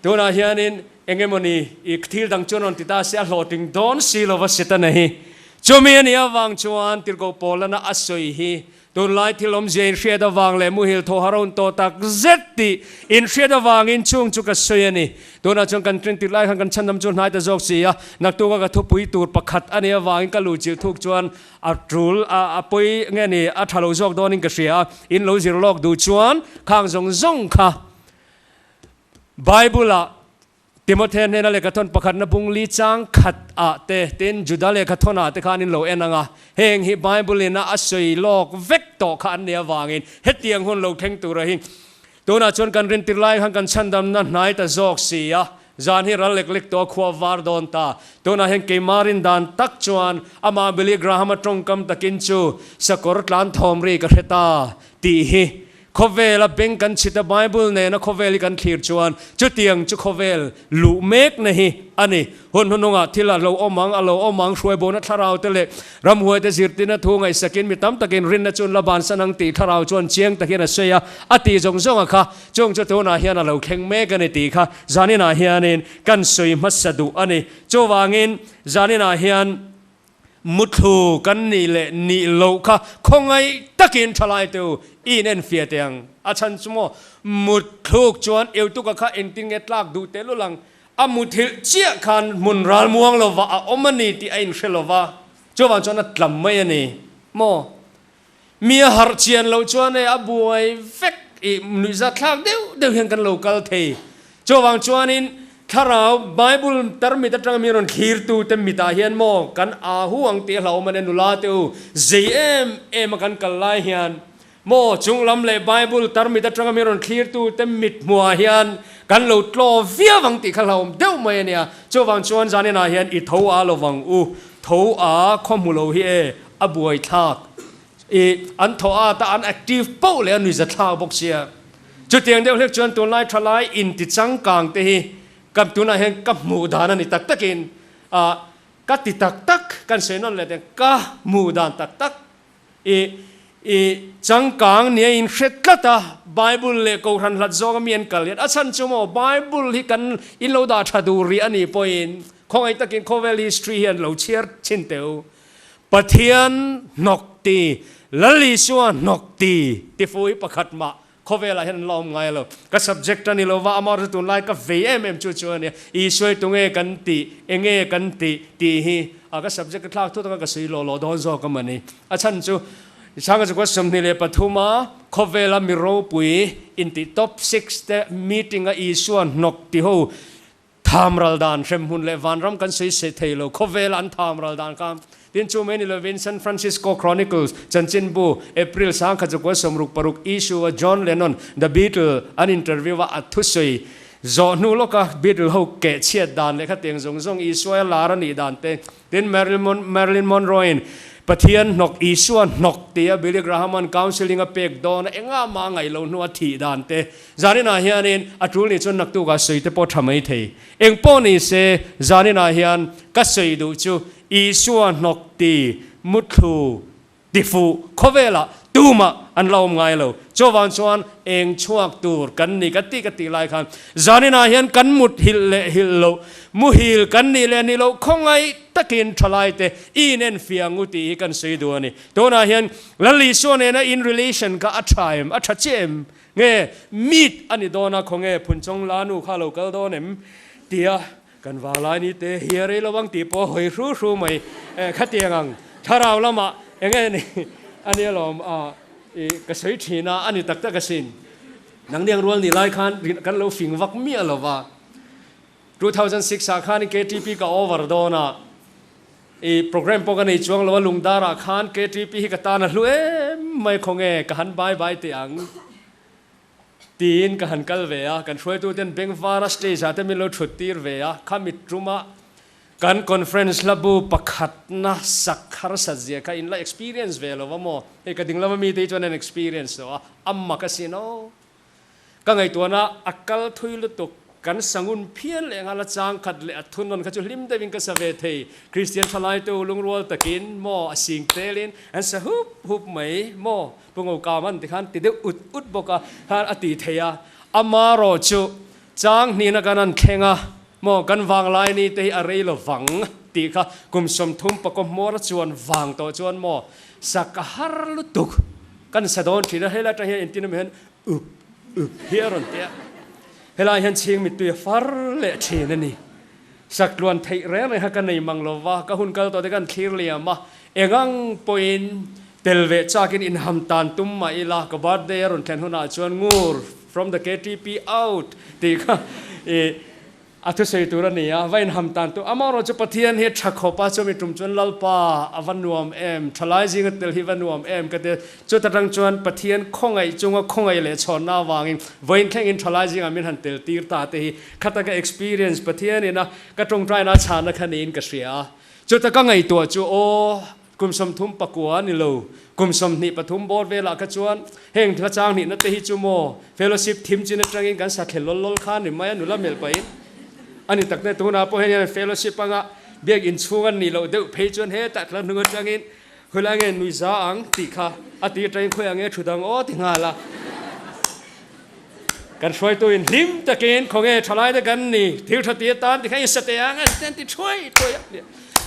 Tunah hianin eng emawni i thil dang chuan rawn ti ta se a hlawhtling dawn si lova Setana hi. Chumi a nih avang chuan Tirhkoh Paulana a sawi hi tunlai thil awmzia inhriat avang leh muhil thaw har a hun tawh tak zet tih inhriat avangin chung chu ka sawi a ni. Tunah chuan kan ṭin tirh lai khan kan chhandam chu hnai ta zawk si a, naktuka ka thupui tur pakhat a nih avangin ka luhchilh thuk chuan A tul a, a pawi nge ni, a tha lo zawk dawnin ka hria a, in lo zir lawk duh chuan khang zawng zawng kha Bible-ah Timothea hnena lehkhathawn pakhatna bung li chang khat ah te, tin Juda lehkhathawn ah te khan in lo en ang a, heng hi Bible-in a a sawi lawk vek tawh kha an nih avangin hetiang hun lo thleng tura hi Tunah chuan kan rintir lai khan kan chhandamna hnai ta zawk si a, zan hi ral lek lek tawh a khua var dawn ta. Tunah hian keimah rin dan tak chuan amah Billy Graham-a tawngkam takin chu sakawr tlan thawm ri ka hre ta tih hi khawvela beng kan chhit a Bible nena khawvel hi kan thlir chuan chutiang chu khawvel luh mekna hi a ni. Hun hnuhnungah thil a lo awm ang, a lo awm ang, hruaibawhna thlarau te leh ramhuaite zirtirna thu ngaihsakin mi tam takin rinna chu an la bansan ang tih thlarau chuan chiang takin a sawi a, a tih zawng zawng a kha, chung chu tunah hian a lo thleng mek a ni tih kha zaninah hianin kan sawi hmasa duh a ni. Chuvangin zaninah hian muthlu kan nih leh nih loh kha khawngaih takin thalaite u i inenfiah teh ang. A chhan chu maw mutthluk chuan eutuka kha engtin nge tlak duh tehlul ang? A muthilh chiah khan hmun ral muang lova a awm a ni tih a inhre lova, chuvang chuan a tlam mai a ni maw? Mi a harh chian loh chuan e a buai vek i nuihzat thlak deuh deuh hian kan lo kal thei. Chuvang chuanin thlarau Bible tarmit atanga mi rawn thlirtute mitah hian maw kan ahu ang tih a hlauhawm a nia nula te u, zei em em a kan kal lai hian Maw chunglam leh Bible tarmit atanga mi rawn thlirtute mit hmuhah hian kan lo tlaw viau ang tih kha hlauhawm deuh mai a nia. Chuvang chuan zaninah hian i tho a lovang u, tho a khaw hmu lo hi e, a buai thlak. I an thaw at a, an active poh leh a nuiza thlak bawk sia. Chutiang deuh hlek chuan tunlai thalai inti changkang te hi ka tunah hian ka hmuh dan a ni tak takin a ka ti tak tak, kan sawi nawn leh teh ka hmuh dan tak tak. I i changkang nia in hre tlat a, Bible leh Kohhran hlat zawnga mi an kal hian a chhan chu maw Bible hi kan in lo dah tha duh rih a nih pawhin khawngaih takin khawvel history hian lo chhiar chhin teh u. Pathian hnawk ti, Lal Isua hnawk ti tifu hi pakhat mah Khawvelah hian an la awm ngai lo. Ka subject a ni lo va, amaherawhchu tunlai ka vei em em chu chu a nia. Isua tunge kan tih, enge kan tih tih hi a ka subject ka thlak thut anga ka sawi lawh lawh dawn zawk a mawni. A chhan chu Sanga Chukua 23 a khawvela mi ropui intih top six te meeting a Isua hnawk ti ho Tham ral dan hremhmun leh vanram kan sawi se thei lo, khawvela an tham ral dan kha. Tin chu mai ni lovin San Francisco Chronicles chanchinbu April 1966 issue a John Lennon, The Beatle, an interview a a thusawi zawh hnu lawka Beatle ho keh chhiat dan leh khatiang zawng zawng Isua lar a nih dan te Tin, Marilyn Monroe-in Pathian hnawk, Isua hnawk tia Billy Graham-a'n counselling a pek dawn a, engah mah a ngaih loh hnu a thih dan te. Zaninah hianin a tul nih chuan naktukah sawi te pawh tha mai thei. Eng pawh ni se, zaninah hian ka sawi duh chu Isua hnawk ti, muthlu, tifuh, khawvelah. Tumah an la awm ngai lo. Chuvang chuan eng chhuak tur kan ni ka tih ka tih lai khan zaninah hian kan mut hilh leh hilh loh, muhil kan nih leh nih loh khawngaih takin thalaite i inenfiah ang u tih hi kan sawi duh a ni. Tunah hian Lal Isua nena in relation kha a tha em? A tha chiah em? Nge meet a ni dawn a, khawnge Phunchawng Lanu kha a lo kal dawn em? tia kan vanglai ni te hi a rei lo ang tih pawh a hawi hru hru mai. Khatiang ang thlarau lamah eng nge ni a nia lawm a, i ka sawi thin a, a ni tak tak asin. Nangniang rual ni lai khan kan lo fing vak miah lo va. 2006 ah khan KTP ka over dawn a, i program pawh ka nei chuang lo a, Lungdar ah khan KTP hi ka tan a hlu em mai khawnge ka han bye bye teh ang tiin ka han kal ve a, kan hruaitu ten bengvar a stage ah te min lo thut tir ve a, khami tum a kan conference hlabu pakhat na sak harsat zia kha in la experience ve lo va maw, hei ka ding lama mite hi chuan an experience lo a, a mak asin aw. Ka ngaihtuahna a kal thui lutuk, kan sangun phian leh nghal a chang khat leh a thunawn kha chu hlim deuhin ka sa ve thei. Kristian thalaite u lungrual takin maw a sing telin an sa hup hup mai maw Pu Ngokam an ti khan ti deuh ut ut bawk a khan a ti thei a. Amarawh chu chang hnihna kan han thleng a maw kan vanglai ni te hi a rei lo vang tih kha kum 30 pakaw hmawr a chuan vang tawh chuan maw sak a har lutuk kan sa dawn thin a helai atang hian engtin emaw hian Up up hi a rawn ti a, helai hian chhing mittui a far leh thin a ni. Saktluan theih reng reng kha ka nei mang lo va, ka hun kal tawh te kan thlir liam a, engang pawhin tel ve chakin inham tan tum mah ila, ka birthday a rawn thlen hunah chuan ngur from the KTP out tih kha i A thusawi tur a ni a, va inham tan tu. Amaherawh chu Pathian hi tha khawp a, chumi tum chuan Lalpa a va nuam em, thalai zinga tel hi va nuam em ka ti a. Chuta tang chuan Pathian khawngaih chunga khawngaih leh chhawnna avangin vawiin thlengin thalai zingah min han tel tir ta te hi khata ka experience Pathianin a ka tawngtaina a chhana kha niin ka hria a. Chuta ka ngaihtuah chu aw Kum 39 a ni lo. Kum 23 bawr velah kha chuan heng thla chang hnihna te hi chu maw fellowship thim chin atangin kan sa thlel lawl lawl kha a ni mai a, nula melh pahin a ni tak te. Tunah pawh hian fellowship anga biak inchhung an nih loh deuh phei chuan hetah tla hnung atangin khawilai nge nui za ang tih kha a ti atangin khawiah nge thu dang aw ti nghal a. Kan hruaitu in hlim takin khawnge thalai te kan ni thil tha ti atan ti kha in sa teh ang an ti an ti thuai thuai a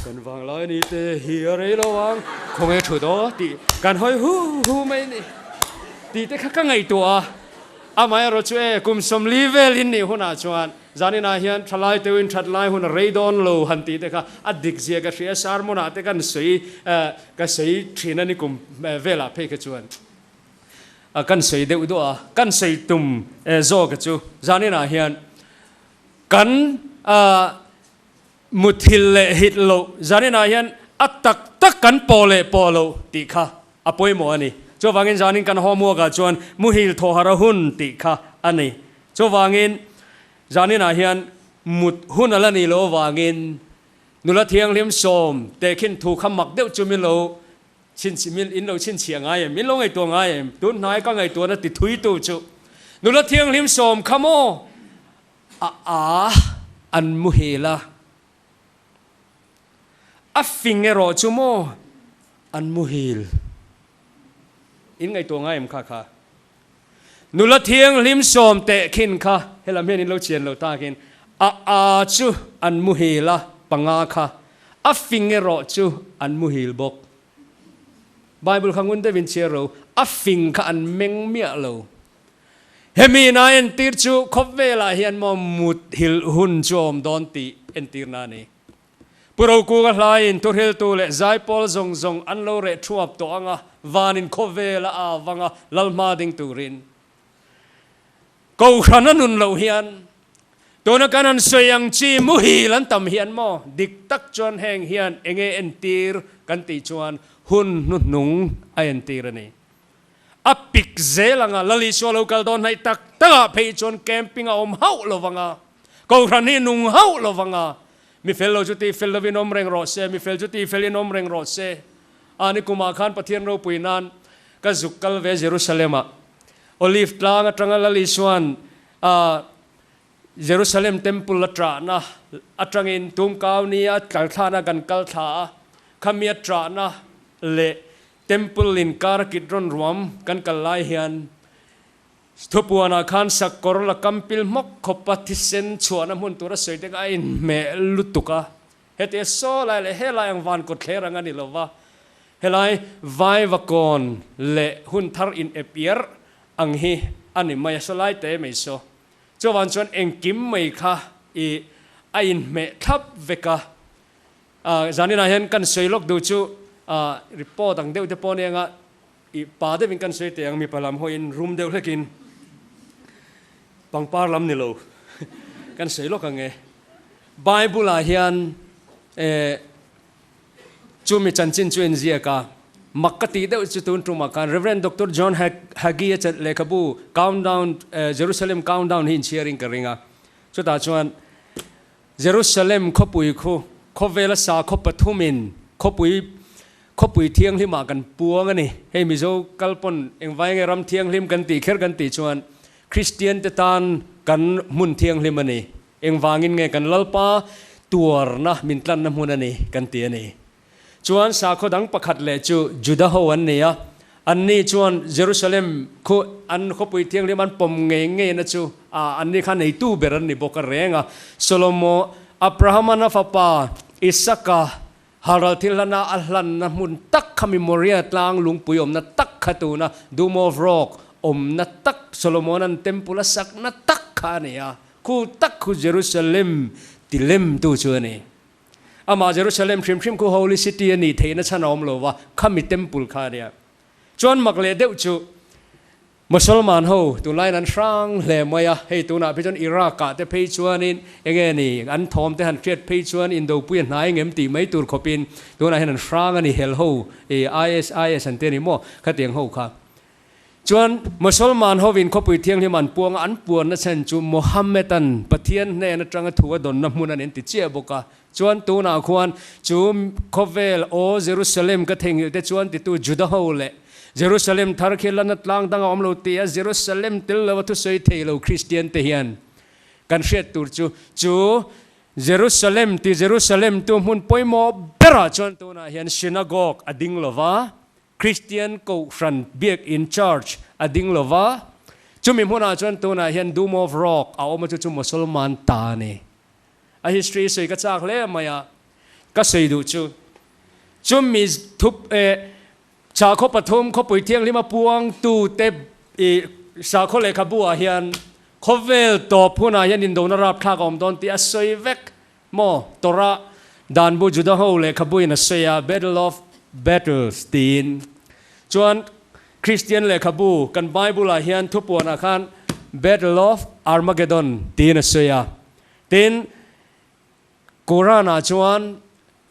kan vanglai ni te hi a rei lo ang khawnge thu daw tih kan hawi hu hu mai ni tih te kha ka ngaihtuah a amaherawh chu e kum 40 vel in nih hunah chuan zaninah hian thalai teuhin that lai hun a rei dawn lo han tih te kha a dik zia ka hria sermon ah te kan sawi ka sawi thin a ni kum velah phei kha chuan. A kan sawi deuh duah a, kan sawi tum zawk chu zaninah hian kan muthilh leh hit loh zaninah hian a tak tak kan pawh leh pawh loh tih kha a pawimawh a ni. Chuvangin zanin kan homework ah chuan muhil thawhar a hun tih kha a ni. Chuvangin zaninah hian mut hun a la nih loh avangin nula thianghlim sawm tehkhin thu kha mak deuh chu min lo Chhinchhi min in lo chhinchhiah ngai em? Min lo ngaihtuah ngai em? Tun hnai ka ngaihtuahna ti thui tu chu nula thianghlim sawm kha maw? A a an muhil a, a fing erawh chu maw an muhil. In ngaihtuah ngai em kha kha? Nula thianghlim sawm teh khin kha helam hian in lo chian lo takin a a chu an muhil a, panga kha a fing erawh chu an muhil bawk. Bible kha ngun deuhin chhiar ro, a fing kha an meng miah lo. Hemi ina entir chu khawvelah hian maw muthilh hun chu a awm dawn tih entirna a ni. Pu Rokunga hlaiin thuhriltu leh zaipawl zawng zawng an lo reh thuap tawh ang a, vanin khawvel a av ang a, lal hma ding turin. Kohhran a nun loh hian tuna kan han sawi ang chi muhil an tam hian maw dik tak chuan heng hian enge entir kan tih chuan hun hnuhnung a entir a ni. A pik zel ang a, Lal Isua lo kal dawn hnaih tak takah phei chuan camping a awm hauh lo vang a, Kohhran hi nung hauh lo vang a, Mi fel lo chu ti fel lovin awm reng rawh se, mi fel chu ti felin awm reng rawh se. A ni kumah khan Pathian ropui nan ka zuk kal ve Jerusalem-ah. Olive tlang atanga Lal Isua'n a Jerusalem Temple a ṭahna atangin tumkau nia tlalthlana kan kal thla a, khami a ṭahna leh. Temple inkar a Kidron ruam kan kal lai hian thupuanah khan sakawr la kam pil hmawk khawpa thisen chhuahna hmun tura sawi te kha a inhmeh lutuk a. Heti saw lai leh helai ang van kawt thler ang a ni lo va, helai Vaivakawn leh Hunthar in ep iarh ang hi a ni mai a, saw lai te mai saw. Chuvang chuan engkim mai kha i a inhmeh thlap vek a. Zaninah hian kan sawi lawk duh chu report ang deuh te pawh nia nga i pa deuhin kan sawi teh ang mipa lam hawiin rum deuh hlekin pangpar lam ni lo kan sawi lawk ang e. Bible ah hian chumi chanchin chu inziak a, mak ka tih deuh chu tun tumah khan Rev. Doctor John Hagee a lehkhabu Countdown Jerusalem Countdown hi inchhiarin ka ring a, chutah chuan Jerusalem khawpui khu khawvela sakhaw pathumin khawpui khawpui thianghlimah kan puang a ni. Hei Mizo kal pawn engvai nge ram thianghlim kan tih kher kan tih chuan Kristian te tan kan hmun thianghlim a ni. Engvangin nge kan Lalpa tuarna min tlanna hmun a ni kan ti a ni. Chuan sakhaw dang pakhat leh chu Juda ho an ni a, anni chuan Jerusalem khu an khawpui thianghlim an pawm ngei ngei na chu a anni kha neitu ber an ni bawk a reng a. Solomo, Abrahama na fapa Isaka halral thil hlana a hlanna hmun tak kha mi Moriah tlang lungpui awmna tak kha tuna Dome of Rock awmna tak Solomonan temple a sakna tak kha a ni a, khu tak khu Jerusalem tilemtu chu a ni. Amah Jerusalem hrim hrim khu Holy City a nih theihna chhan a awm lo va, khami temple kha a nia. Chuan mak leh deuh chu Mosolman ho tunlaiin an hrang hle mai a, hei tunah phei chuan Iraq ah te phei chuanin enge ni an thawm te han hriat phei chuan indopui a hnai ngem tih mai tur khawpin tunah hian an hrang a ni hel ho ISIS an ti a ni maw khatiang ho kha. Chuan Mosolman hovin khawpui thianghlim an puang a, an puanna chhan chu Mohammed-an Pathian hnen atanga thu a dawnna hmun a ni an ti chiah bawk a. Chuan tunah khuan chu khawvel aw Jerusalem ka theihnghilh te chuan titu Juda ho leh Jerusalem thar khi lana tlang dang a awm lo ti a Jerusalem tel lo a thusawi thei lo Kristian te hian kan hriat tur chu chu Jerusalem ti Jerusalem tu hmun pawimawh berah chuan tunah hian synagogue a ding lo va, Kristian Kohhran Biakinn Church a ding lo va, chumi hmunah chuan tunah hian Dome of Rock a awm a chu chu Mosolman ta a ni. A history sawi ka chak hle mai a, ka sawi duh chu chumi thup eh sakhaw pathum khawpui thianghlima puangtute ih sakhaw lehkhabu ah hian khawvel tawp hunah hian indona rapthlak a awm dawn tih a sawi vek Maw, Torah, Dan bu Juda ho lehkhabuin a sawi a, Battle of Battles tiin. Chuan Kristian lehkhabu kan Bible-ah hian thupuanah khan Battle of Armageddon tiin a sawi a. Tin, Quran-ah chuan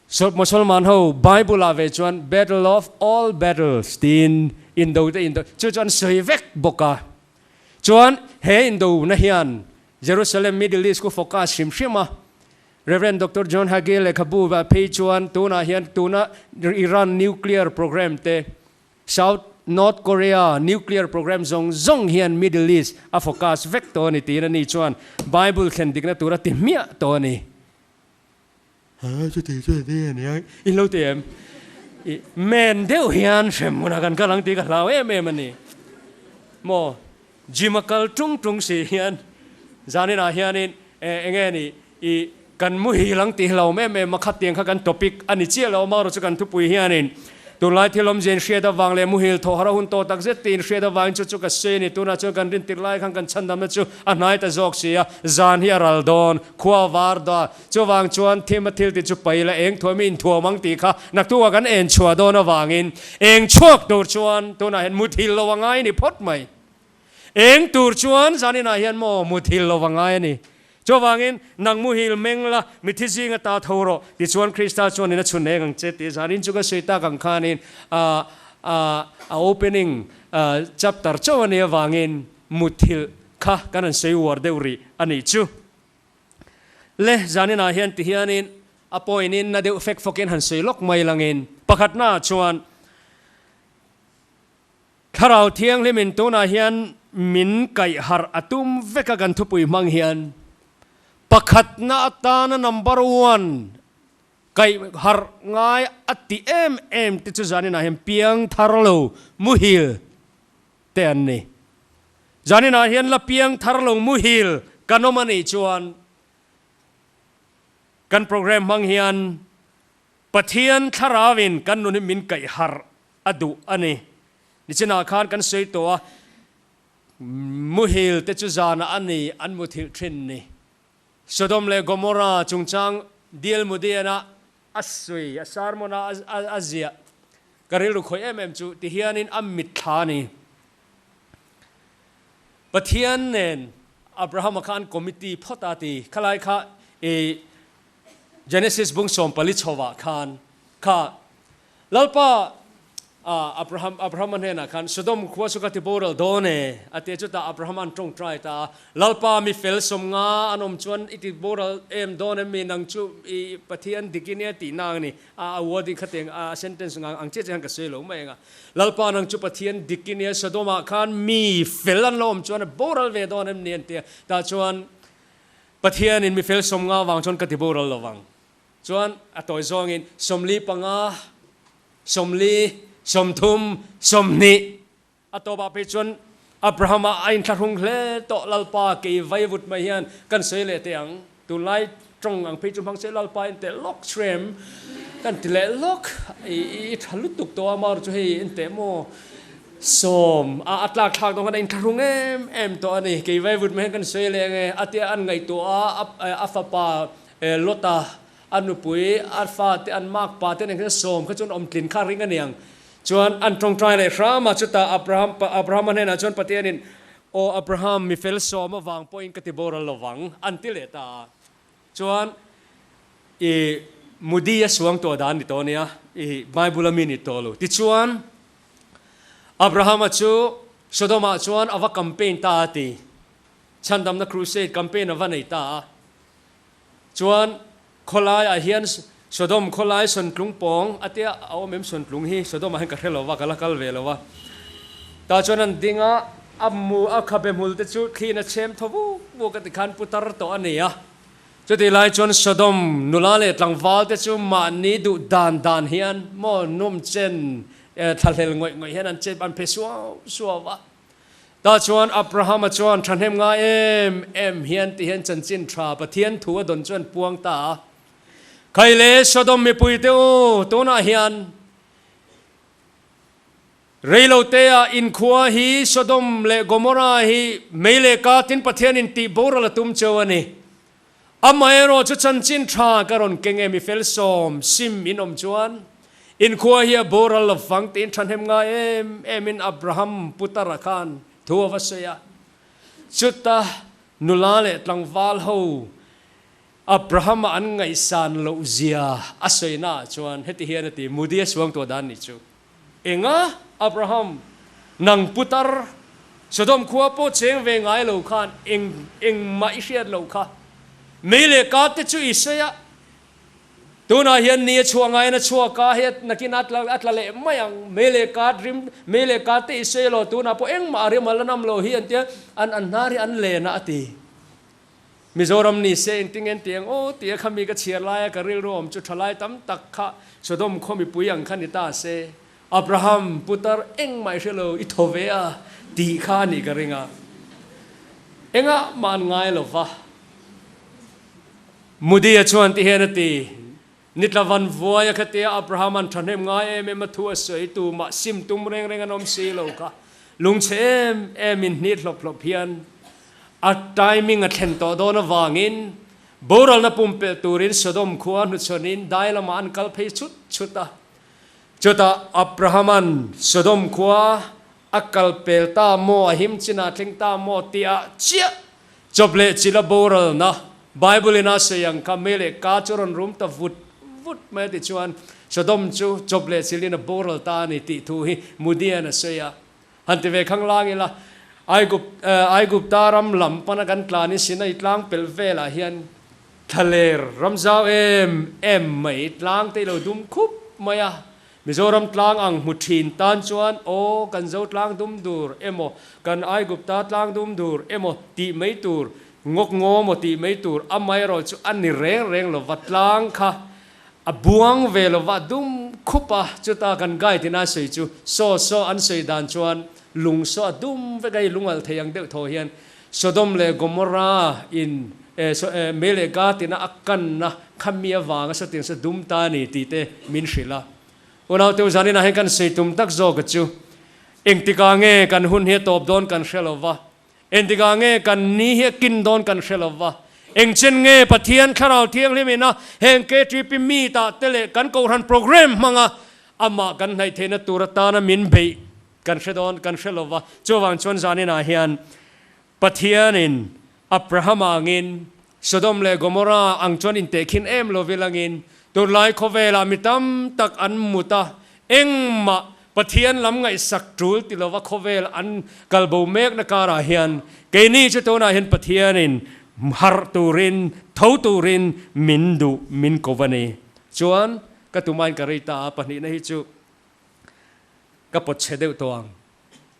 Mosolman ho Bible-ah ve chuan Battle of All Battles tiin indo te indo chu chu an sawi vek bawk a. Chuan he indona hian Jerusalem Middle East khu focus hrim hrim a, Rev. Doctor John Hagee lehkhabu ah phei chuan tunah hian tuna Iran nuclear program te, South North Korea nuclear program zawng zawng hian Middle East a focus vek tawh a ni tiin ani chuan Bible thlen dikna tur a ti hmiah tawh a ni. Ha chuti chu enge a nia in lo ti em? I men deuh hian hrem hmunah kan kal ang tih ka hlau em em a ni. Maw gym a kal tung tung si hian zaninah hianin enge ni i kan muhil ang tih hlauhawm em em a khatiang kha kan topic a ni chiah lo amaherawhchu chu kan thupui hianin Tunlai thil awmzia in hriat avang leh muhil thawh har a hun tawh tak zet tih in hriat avangin chu chu ka sawi a ni. Tunah chuan kan rin tirh lai khan kan chhandamna chu a hnai ta zawk si a, zan hi a ral dawn, khua a var dawn. Chuvang chuan thim a thil ti chu pai la eng thuam i inthuam ang tih kha naktukah kan en chhuah dawn avangin eng chhuak tur chuan tunah hian muthil lo a ngai ni phawt mai. Eng tur chuan zaninah hian maw muthil lo va ngai a ni. Chuvangin, nang muhil meng la, mithi zinga ta tho rawh, tichuan Krista chuan in a chhun eng ang che tih zanin chu ka sawi tak ang khanin a a opening chapter chauh a nih avangin muthilh kha kan han sawi uar deuh rih a nih chu. Le, zaninah hian tihianin a point in na deuh fek fawkin han sawi lawk mai langin pakhatnaah chuan, Thlarau Thianghlimin tunah hian min kaih harh a tum vek a kan thupui hmang hian pakhatna atana number one Kaih harh ngai a ti em em te chu zaninah hian piang thar lo muhil te an ni. Zaninah hian la piang thar lo muhil kan awm a nih chuan kan program hmang hian Pathian thlarauin kan nun hi min kaih harh a duh a ni. Nichinah khan kan sawi tawh a, muhil te chu zanah a ni an muthilh thin ni. Sodom leh Gomorrah chungchang Diel Mudian-a a sawi, a sermon-a a ziah ka rilru khawih em em chu ti hianin a mitthla a ni. Pathian nen Abraham-a kha an committee phawt a ti. Khalai kha i Genesis bung 14 chhovah khan kha Lalpa Abraham Abrahama hnenah khan Sodom khua chu ka ti boral dawn e a ti a, chutah Abraham an tawngtai ta a, Lalpa mi fel 50 an awm chuan i ti boral em dawn em mi nang chu i Pathian dik i nia tih na ang ni a, a wording kha tiang a sentence ang ang chiah chiah khan ka sawi lo mai ang a, Lalpa nang chu Pathian dik i nia Sodom ah khan mi fel an lo awm chuan a boral ve dawn em ni an ti a, tah chuan Pathianin mi fel 50 vang chuan ka ti boral lo vang. Chuan a tawi zawngin 45, 40, 30, 20 a tawpah phei chuan Abrahama a inthlahrung hle tawh Lalpa kei vaivut mai hian kan sawi leh teh ang. Tunlai tawng ang phei chu hmang se Lalpa in teh lawk threm kan ti leh lawk i tha lutuk tawh a mar chu hei in teh maw sawm a a tlak thlak dawn khan a inthlahrung em em tawh a ni. Kei vaivut mai hian kan sawi leh ang e a tia an ngaihtuah a a fapa Lota, a nupui, a fate, an makpa te nen khan sawm kha chuan awmtlin kha ring a niang. Chuan an tawngtai leh hram a, chutah Abraham, Abrahama hnenah chuan Pathianin, Aw Abraham, mi fel sawm avang pawhin ka ti boral lo vang, an ti leh ta a. Chuan i Mudi a suang tawh dan ni tawh ania, i Bible a mi ni tawh lo. Tichuan Abrahama chu Sodom-ah chuan a va campaign ta a ti. Chhandamna crusade campaign a va nei ta a. Chuan khawlai ah hian Sodom khawlai sawntlung pawng a tia a awm em sawntlung hi Sodom ah hian ka hre lo va ka la kal ve lo va. Tah chuan an ding a, a mu a khabe hmul te chu thliin a chhem thaw vuk vuk a tikhan putar tawh a ni a. Chutih lai chuan Sodom nula leh tlangval te chu mahni duh dan dan hian maw nawm chen thlahlel ngawih ngawih hian an chep an phe suau suau a. Tah chuan Abrahama chuan thahnem ngai em em hian ti hian chanchin tha Pathian thu a dawn chuan puang ta a. Khai le Sodom mipui te u, tunah hian reilotea inkhua hi Sodom leh Gomorrah hi mei leh ka tin Pathianin tih boral a tum cheu a ni. Amaherawh chu chanchin tha ka rawn keng e, mi fel sawm sim in awm chuan inkhua hi a boral lo vang tiin thahnem ngai em em in Abraham putara khan thu a va sawi a. Chuta nula leh tlangval ho Abraham-a an ngaihsan loh zia a sawina ah chuan heti hian a ti, Mudi a suang tuah dan nih chu. Enga? Abraham, nang putar, Sodom khua pawh cheng ve ngai lo khan eng engmah i hriat loh kha. Mei leh ka te chu i sawi a, tunah hian ni a chhuah ngaiin a chhuak a, hei nakin a tla a tla leh mai ang. Mei leh ka rim, mei leh ka te i sawi lo, tunah pawh engmah a rim a la nam lo hi an tia, an an hnar hi an len a a ti. Mizoram ni se engtin nge tiang aw tia kha mi ka chhiar laia ka rilru awm chu thalai tam tak kha Sodom khaw mipui ang kha ni ta se, Abraham putar engmah i hre lo i thaw ve a tih kha a nih ka ring a. Engah mah an ngai lo va. Mudi-a chuan ti hian a ti, Nitla van vuai a khatia Abraham an thahnem ngai em em a thu a sawi tu mah sim tum reng reng an awm si lo kha lungchhe em em in hnit hlawp hlawp hian a timing a thlen tawh dawn avangin boralna pumpelh turin Sodom khua hnuchhawnin dai lamah an kal phei chut chut a. Chutah Abraham-a'n Sodom khua a kal pel ta maw a him chinah thleng ta maw tihah chiah Chawp leh chila boralna Bible in a sawi ang kha mei leh ka chu rawn rum ta vut vut mai a ti chuan Sodom chu chawp leh chilin a boral ta a ni tih thu hi Mudian a sawi a. Han ti ve khang lang ila Aigup Aigupta ram lam pana kan tlanin Sinai tlang pelh velah hian thlaler ram zau em em mai tlang te i lo dum khup mai a. Mizoram tlang ang hmu thin tan chuan aw kan Zo tlang dum dur emaw, kan Aigupta tlang dum dur emaw tih mai tur, ngawk ngaw maw tih mai tur, amaherawh chu a ni reng reng lova tlang kha A buang ve lo va dum khup a, chuta kan guide in a sawi chu saw saw an sawi dan chuan lung saw a dum vek a, i lungalh thei ang deuh thaw hian Sodom leh Gomorrah in mei leh gat ina a kanna kha mi avanga sawtiang saw dum ta a ni tih te min hrilh a. Unaute u zaninah hian kan sawi tum tak zawk a chu engtikah nge kan hun hi a tawp dawn kan hre lo va, Engtikah nge kan ni hi a kin dawn kan hre lo va, engchen nge Pathian Thlarau Thianghlim ina heng KTP meet ah te leh kan Kohhran program hmanga amah kan hnaih theihna tur atana min beih kan hre dawn kan hre lo va. Chuvang chuan zaninah hian Pathianin Abraham angin Sodom leh Gomorrah ang chuan intehkhin em lo vilangin tunlai khawvelah mi tam tak an mut a, engmah Pathian lam ngaihsak tul ti lova khawvel an kalbo mekna karah hian keini chu tunah hian Pathianin harh turin, tho turin min duh, min ko a ni. Chuan ka tumain ka rei ta a, pahnihna hi chu ka pawt chhe deuh tawh ang.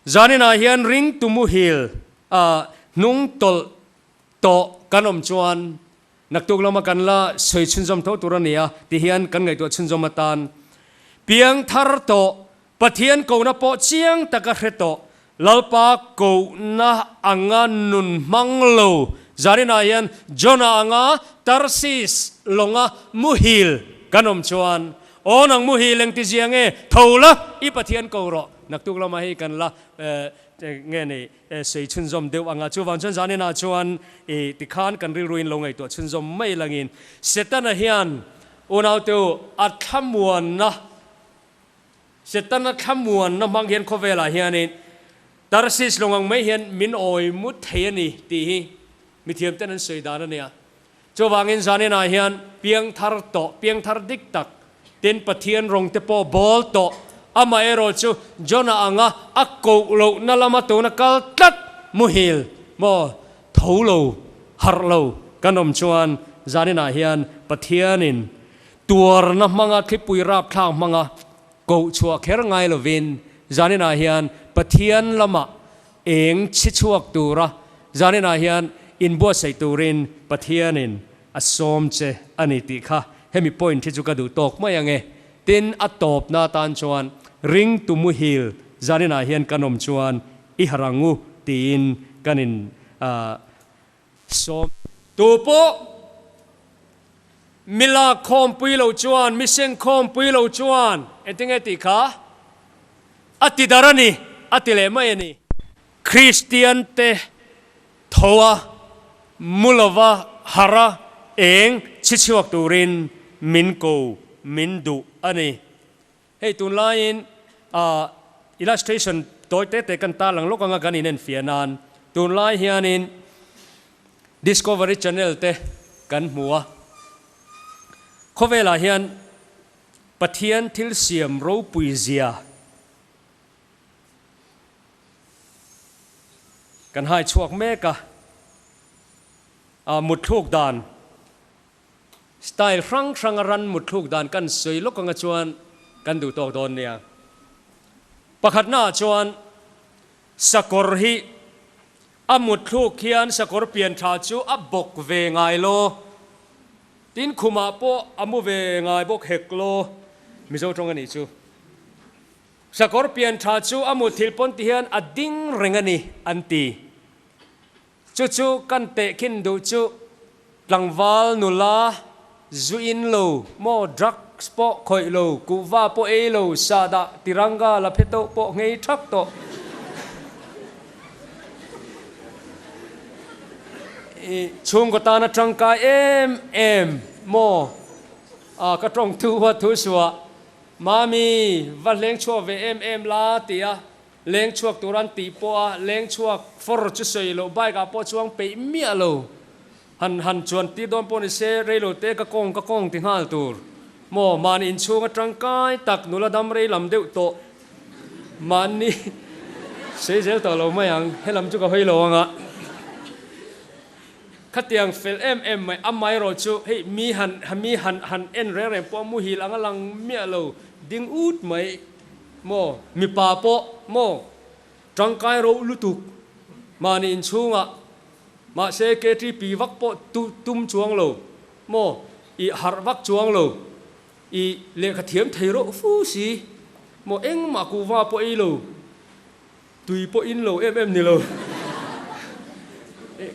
Zaninah hian ringtu muhil a hnung tawlh tawh kan awm chuan Naktuk lama kan la sawi chhunzawm tho tur a ni a, ti hian kan ngaihtuah chhunzawm atan piangthar tawh, Pathian kohna pawh chiang taka hre tawh, Lalpa kohna anga nun hmang lo, zaninah hian Jonah anga Tarsis lawnga muhil kan awm chuan, Aw nang muhil engti zia nge, tho la, i Pathian ko rawh. Naktuk lama hei kan la nge ni Sei chhunzawm deuh anga chuvang chuan zaninah chuan i tikhan kan rilruin lo ngaihtuah chhunzawm mai langin Setana hian unaute u a thlamuanna Setana thlamuanna hmang hian khawvelah hianin Tarsis lawng ang mai hian min awi mut thei a ni tih hi mithiamten an sawi dan a nia. Chuvangin zaninah hian piangthar tawh, piangthar dik tak, tin Pathian rawng te pawh bawl tawh, amaherawh chu Jonah anga a koh lohna lama tuna kal tlat muhil maw tho lo, harh lo kan awm chuan zaninah hian Pathianin tuarna hmanga thlipui rapthlak hmanga koh chhuah kher ngai lovin zaninah hian Pathian lamah Eng chhi chhuak tura zaninah hian inbuatsaih turin Pathianin a sawm che a ni tih kha hemi point hi chu ka duh tawk mai ang e. Tin, a tawpna atan chuan ringtu muhil zaninah hian kan awm chuan i harh ang u tiin kan in sawm. Tu pawh mi lak khawmpui lo chuan, mi seng khawmpui lo chuan engtinge tih kha? A ti dar a ni, a ti leh mai a ni. Kristian te tho a, mu lova harh a, eng chhi chhuak turin min ko, min duh a ni. Hei tunlaiin illustration tawi te te kan tarlang lawk anga kan inenfiah nan tunlai hianin Discovery Channel te kan hmu a, khawvelah hian Pathian thil siam ropui zia kan hai chhuak mek a, mutthluk dan style hrang hranga ran mutthluk dan kan sawi lawk anga chuan kan duh tawk dawn nia. Pakhatnaah chuan sakawr hi a mutthluk hian sakawr pian tha chu a bawk ve ngai lo. Tin khumah pawh a mu ve ngai bawk hek law, Mizo tawng a nih chu. Sakawr pian tha chu a mut thil pawn ti hian a ding reng a ni an ti. Chu chu kan tehkhin duh chu tlangval nula zu in lo maw drugs pawh khawih lo, kuhva pawh ei lo, sahdah tiranga la phe tawh pawh nghei thak tawh. I chhungkaw tana tangkai em em maw? A ka tawng thu a thu suah Mami, va leng chhuak ve em em la ti a, leng chhuak tur an tih pawh a, leng chhuak fawr chu sawi loh bike ah pawh chuang peih miah lo. Han han chuan tir dawn pawh ni se, rei lo te ka kawng ka kawng ti nghal tur maw? Mahni inchhung atangkai tak nula dam rei lam deuh tawh. Mahni sei zel tawh lo mai ang, helam chu ka hawi lo ang a. Khatiang fel em em mai, amaherawh chu hei mi han mi han han en reng reng pawh muhil ang a lang miah lo, ding ut mai maw, mipa pawh maw, tangkai ro lutuk mahni inchhungah mahse KTP vak pawh tum chuang lo maw, i harh vak chuang lo. I lehkha thiam thei rawh fu si maw engmah kuhva pawh ei lo, tui pawh in lo em em ni lo.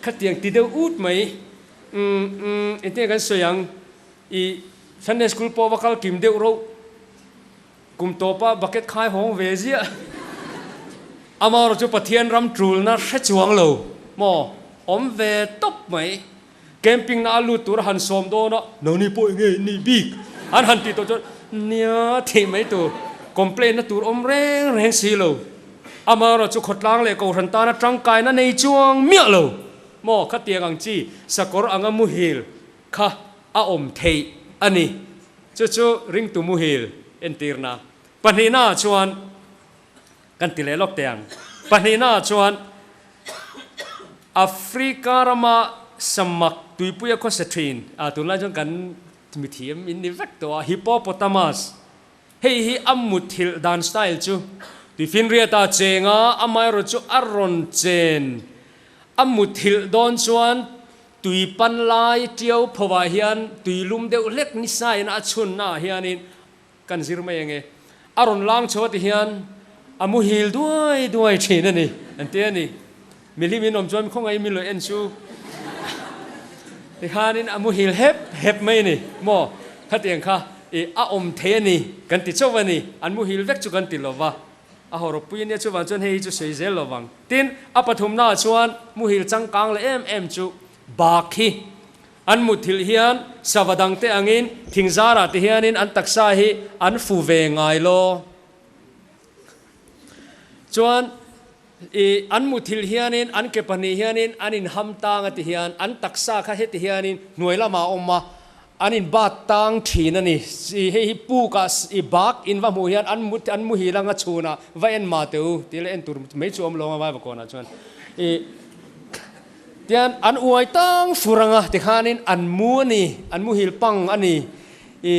Khatiang ti deuh ut mai. Umm umm engtin nge kan sawi ang? I Sunday school pawh va kal kim deuh roh. Kum tawpa bucket khai hawng ve ziah. Amaherawh chu Pathian ram tulna hre chuang lo maw awm ve tawp mai. Camping na a lut tur a han sawm dawn a, nangni pawh enge in nih bik? An han tih tawh chuan nia theih mai tur, complain na tur awm reng reng si lo. Amaherawh chu khawtlang leh kohhran tana tangkaina nei chuang miah lo maw khatiang ang chi sakawr anga muhil kha a awm theih a ni. Chu chu ringtu muhil entirna pahnihnaah chuan kan ti leh lawk teh ang. Pahnihnaah chuan Africa rama samak tuipuia khawsa thin, ah tunlai chuan kan mithiam in ni vek tawh a, hippopotamus, hei hi a muthilh dan style chu tuifinriata chenga amaherawhchu chu a rawn chen a muthilh dawn chuan Tui pan lai tiau phovah hian tui lum deuh hlek ni sain a chhunna ah hianin kan zir mai ange. A rawn lang chho a ti hian a muhil duai duai thin a ni an ti a ni. Mihlim in awm chuan khawngaih min lo en chu tikhanin a muhil hep hep mai a ni maw? Khatiang kha i a awm thei a ni kan ti chauh a ni. An muhil vek chu kan ti lova. A hawrawppui ania chuvang chuan hei hi chu sawi zel lo vang. Tin, a pathumnaah chuan muhil changkang leh em em chu bak hi an mutthilh hian sava dangte angin thingzarah te hianin an taksa hi an fu ve ngai lo. Chuan i an mutthilh hianin an ke pahnih hianin an inham tang a ti hian an taksa kha heti hianin hnuai lamah a awm a, An in bat tang thin a ni. I hei hi puk ah i bak in va hmuh hian an mu an muhil anga chhun ah va en mah teh u tih leh en tur mai chu awm lo ang a Vaivakawn ah chuan i tian an uai tang fur anga tikhanin an mu a ni an muhil pang a ni. I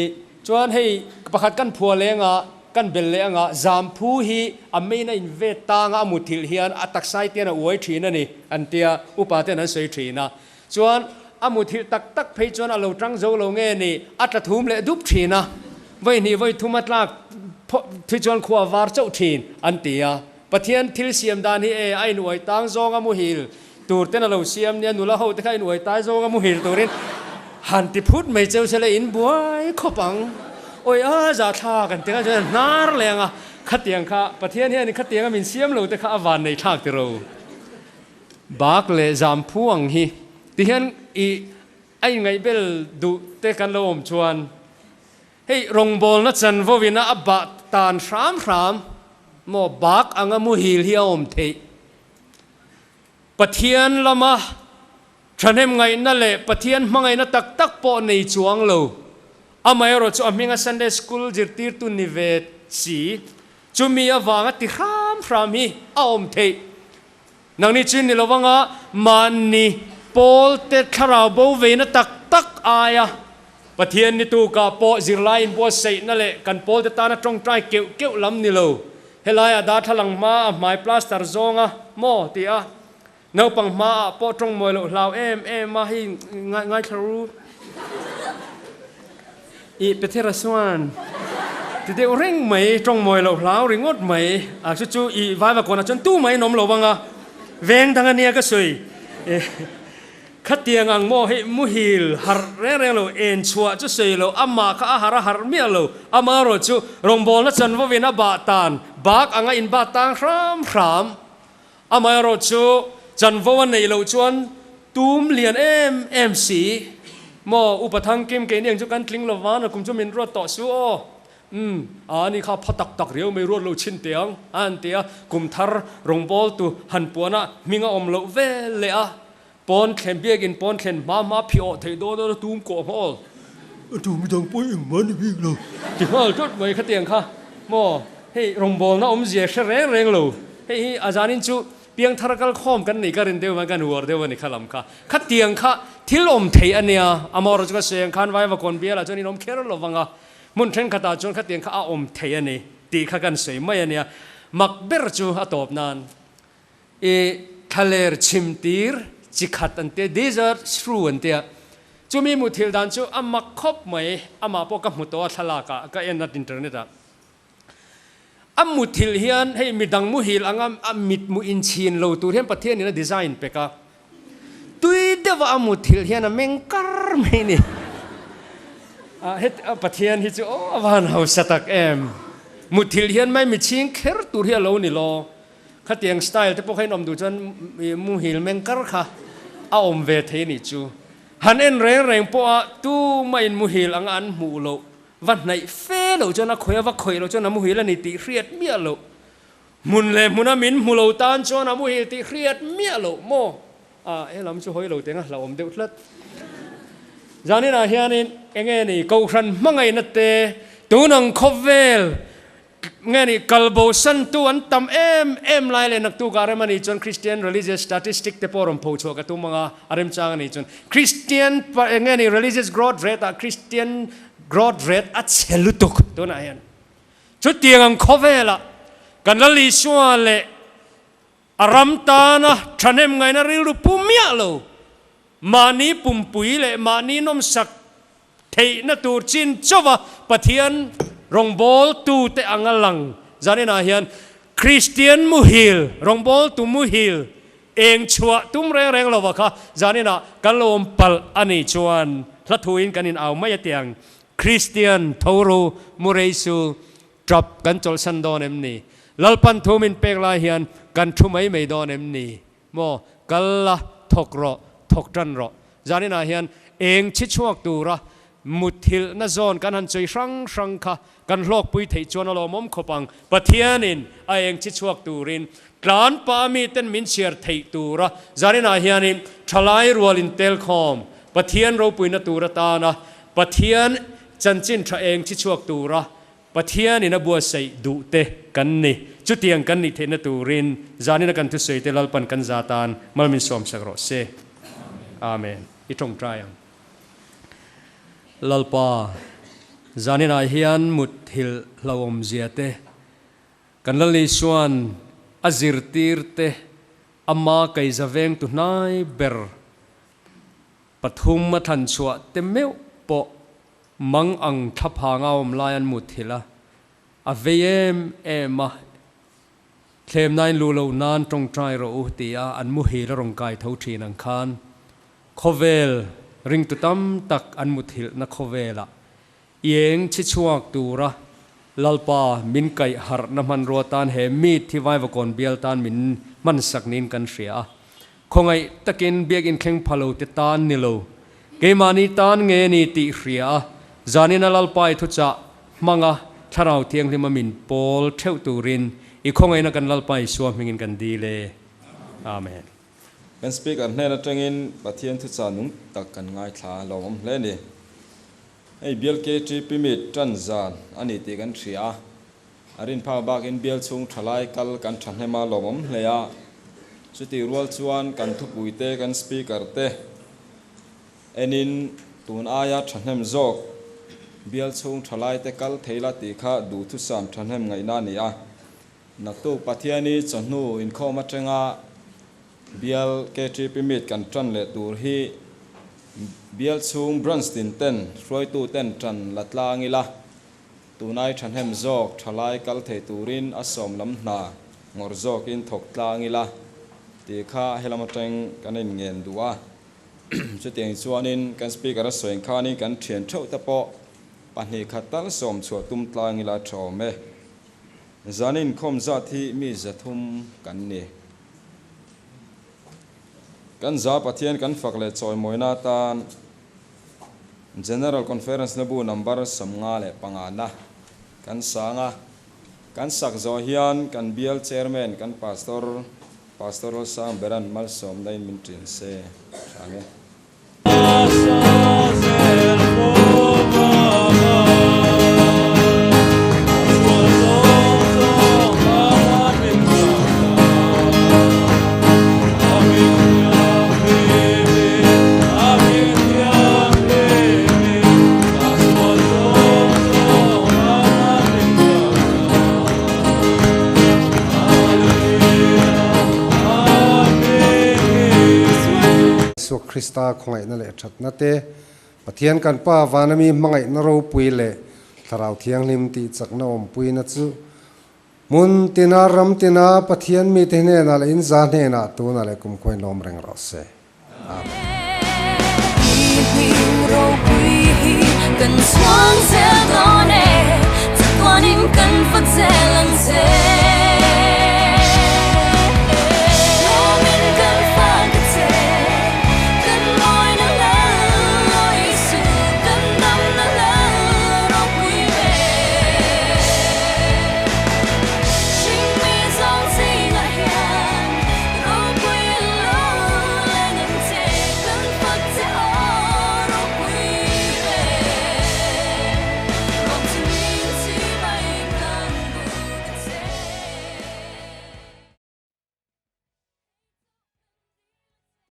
chuan hei pakhat kan phua leng ah kan bel leh anga zamphu hi a main a in vet tang a a muthilh hian a taksa hi tian a uai thin a ni an tia upa ten an sawi thin a. Chuan a muthilh tak tak phei chuan a lo tang zo lo nge ni, a tla thum leh dup thin a, vawi hnih vawi thum a tlak phawt hi chuan khua a var chauh thin an ti a. Pathian thil siam dan hi e, a inuai tang zawng a muhil tur ten a lo siam nia, nula ho te kha inuai tai zawng a muhil turin han ti phut mai cheu se le in buai khawp ang. Awi a za thlak an ti kha chuan hnar leng a, khatiang kha Pathian hianin khatiang a min siam lo te kha a van nei thlak tiro. Bak leh zamphu ang hi ti hian i a inngaihbel duh te kan lo awm chuan hei rawngbawlna chanvo ina a bah tan hram hram maw bak anga muhil hi a awm theih. Pathian lama thahnem ngaihna leh Pathian hmangaihna tak tak pawh nei chuang lo. Amaherawh chu a hminga Sunday School zirtirtu ni ve si chumi avanga ti hram hram hi a awm theih. Nangni chu ni lo anga mahni pawlte thlarau bo veina tak tak aia Pathian ni tukah pawh zirlai inbuatsaihna leh kan pawlte tana tawngtai keuh keuh lam ni lo. Helaiah darthlalang hma a hmai plaster zawnga maw ti a, naupang hmaah pawh tawng mawi loh hlau em em a, hei ngaithla ru. I Petera chuan ti deuh reng mai, tawng mawi loh hlau ringawt mai a, chu chu i Vaivakawnah chuan tu mai an awm lo vang a, veng dang a nia ka sawi. Khatiang ang maw hei muhil harh reng reng lo, en chhuah chu sawi lo, amah kha a harh a harh miah lo, amaherawh chu rawngbawlna chanvawin a bah tan bak anga in bat tang hram hram, amaherawh chu chanvo a neih loh chuan Tum lian em em si. Maw Upa Thangkim keini ang chu kan tling lo van a kum chu min ruat tawh su aw. Umm a ni kha pha tak tak riau mai ruat lo chhin teh ang a han ti a, kum thar rawngbawltu han puan a hming a awm loh vel leh a, pawn thlen biakin pawn thlen hma hma phih awh theih dawn a tum kawh hma aw. A tum dang pawh engmah ni bik lo ti nghal tawt mai khatiang kha maw hei rawngbawlna awmzia hre reng reng lo hei hi a zanin chu Piangthar kal khawm kan nei ka rin deuh vang kan uar deuh a ni kha lam kha. Khatiang kha thil awm thei a nia, amaherawhchu ka sawi ang khan Vaivakawn bialah chuan in awm kher lo vang a, hmun thenkhatah chuan khatiang kha a awm thei a ni tih kha kan sawi mai a nia. Mak ber chu a tawp nan i thlaler chhim tir chi khat an tia, desert shrew an tia. Chumi muthilh dan chu a mak khawp mai, amah pawh ka hmu tawh a thlalak ah ka en a internet ah. A muthilh hian hei midang muhil anga a mitmu inchhin lo tur hian Pathian in a design pek a. Tui deuha a muthilh hian a meng kar mai ni. Ah het Pathian hi chu aw a van hausa tak em. Muthilh hian mai michhing kher tur hi a lo ni lo. Khatiang style te pawh kha in awm duh chuan muhil meng kar kha a awm ve thei ni chu. Han en reng reng pawha tumah in muhil anga an hmuh loh va hnaih fe loh chuan a khawih a va khawih loh chuan a muhil a ni tih hriat miah loh. Hmun leh hmuna min hmu lo tan chuan a muhil tih hriat miah loh maw? Ah he lam chu hawi lo teng a hlauhawm deuh tlat. Zaninah hianin enge ni Kohhran hmangaihna te tunang khawvel nge ni kalbo santu an tam em em lai leh naktukah rem a nih chuan Christian religious statistic te pawh rawn pho chhuah ka tum ang a, a remchang a nih chuan Christian enge ni religious growth rate ah Christian growth rate a chhe lutuk tunah hian chutiang ang khawvelah kan Lal Isua leh a ram tana thahnem ngaihna rilru pu miah lo mahni pumpui leh mahni nawmsak Theihna tur chin chauha Pathian rawngbawltute anga lang zaninah hian Kristian muhil, rawngbawltu muhil eng chhuah tum reng reng lova kha zaninah kan lo awm palh a nih chuan hla thuin kan in au mai a tiang Kristian Thoru Mureisu tap kan chawlhsan dawn em ni? Lalpan thu min pek lai hian kan thu mai mai dawn em ni? Maw, kal la, thawk rawh, thawk tan rawh. Zaninah hian eng chhi chhuak tura muthilhna zawn kan han chei hrang hrang kha kan hlawkpui theih chuan a lawmawm khawp ang. Pathianin a eng chhi chhuak turin tlan pah miten min chhiar theih tura zaninah hianin thalai rual intelkhawm Pathian ropuina tur atana Pathian chanchin tha eng chhi chhuak tura Pathianin a buatsaih duh te kan ni. Chutiang kan nih theihna turin zanina kan thusawi te Lalpan kan za tan mal min sawmsak rawh se. Amen. I tawngtai ang. Lalpa, zaninah hian mutthilh hlauhawmzia te, kan Lal Isua'n a zirtir te, ama kaiza vengtu hnai ber pathum a thlanchhuah te meuh pawh Mang ang thlaphanga awm lai an mut thilh a, a vei em em a, thlemnain luh loh nan tawngtai rawh u tia an muhil a rawn kai tho thin ang khan khawvel ringtu tam tak an muthilhna khawvelah ieng chhi chhuak tura Lalpa min kaih harhna hmanrua tan he meet hi Vaivakawn bial tan min hmansak niin kan hria a. Khawngaih takin biakinn thleng pha lo te tan ni lo, keimahni tan nge ni tih hria a, zanin a Lalpa i thuchah hmanga Thlarau Thianghlima min pawl theuh turin i khawngaihna kan Lalpa Isua hmingin kan dil e. Amen. Kan Speaker hnen atangin Pathian thuchah nung tak kan ngaithla a lawmawm hle ni. Hei bial KTP meet tan zan a ni tih kan hria a, A rin phak bakin bial chhung thalai kal kan thahnem a lawmawm hle a, chutih rual chuan kan thupuite kan speaker te enin tun aia thahnem zawk bial chhung thalai te kal thei la tih kha duhthusam thahnem ngaihna a ni a. Naktuk Pathiani chawhnu inkhawm atanga bial KTP meet kan tan leh tur hi bial chhung branch tin ten hruaitu ten tan la tlang ila. Tunai thahnem zawk thalai kal thei turin a sawm lam hna ngawr zawkin thawk tlang ila tih kha helam atang kan inngen duh a. Chutiang chuanin kan Speaker a sawi khanin kan thian theuh te pawh 2 khat tal sawm chhuah tum tlang ila tha awm e. Zan inkhawm zat hi mi 300 kan ni. Kan za Pathian kan fak leh chawimawina atan General Conference na bu number 55 na kan sang a, kan sak zawh hian kan bial Chairman kan Pastor Pastor Lalsang Beran malsawmna in min ṭin se tha nge. Isua Krista khawngaihna leh thatna te, Pathian kan Pa vana mi hmangaihna ropui leh Thlarau Thianghlim tih chakna awmpuina chu hmun tina ram tina Pathian mite hnenah leh inza hnenah tunah leh kumkhuain lawm reng rawh se. Amen. Kan chuang zel dawn e, chatuanin kan fak zel ang che.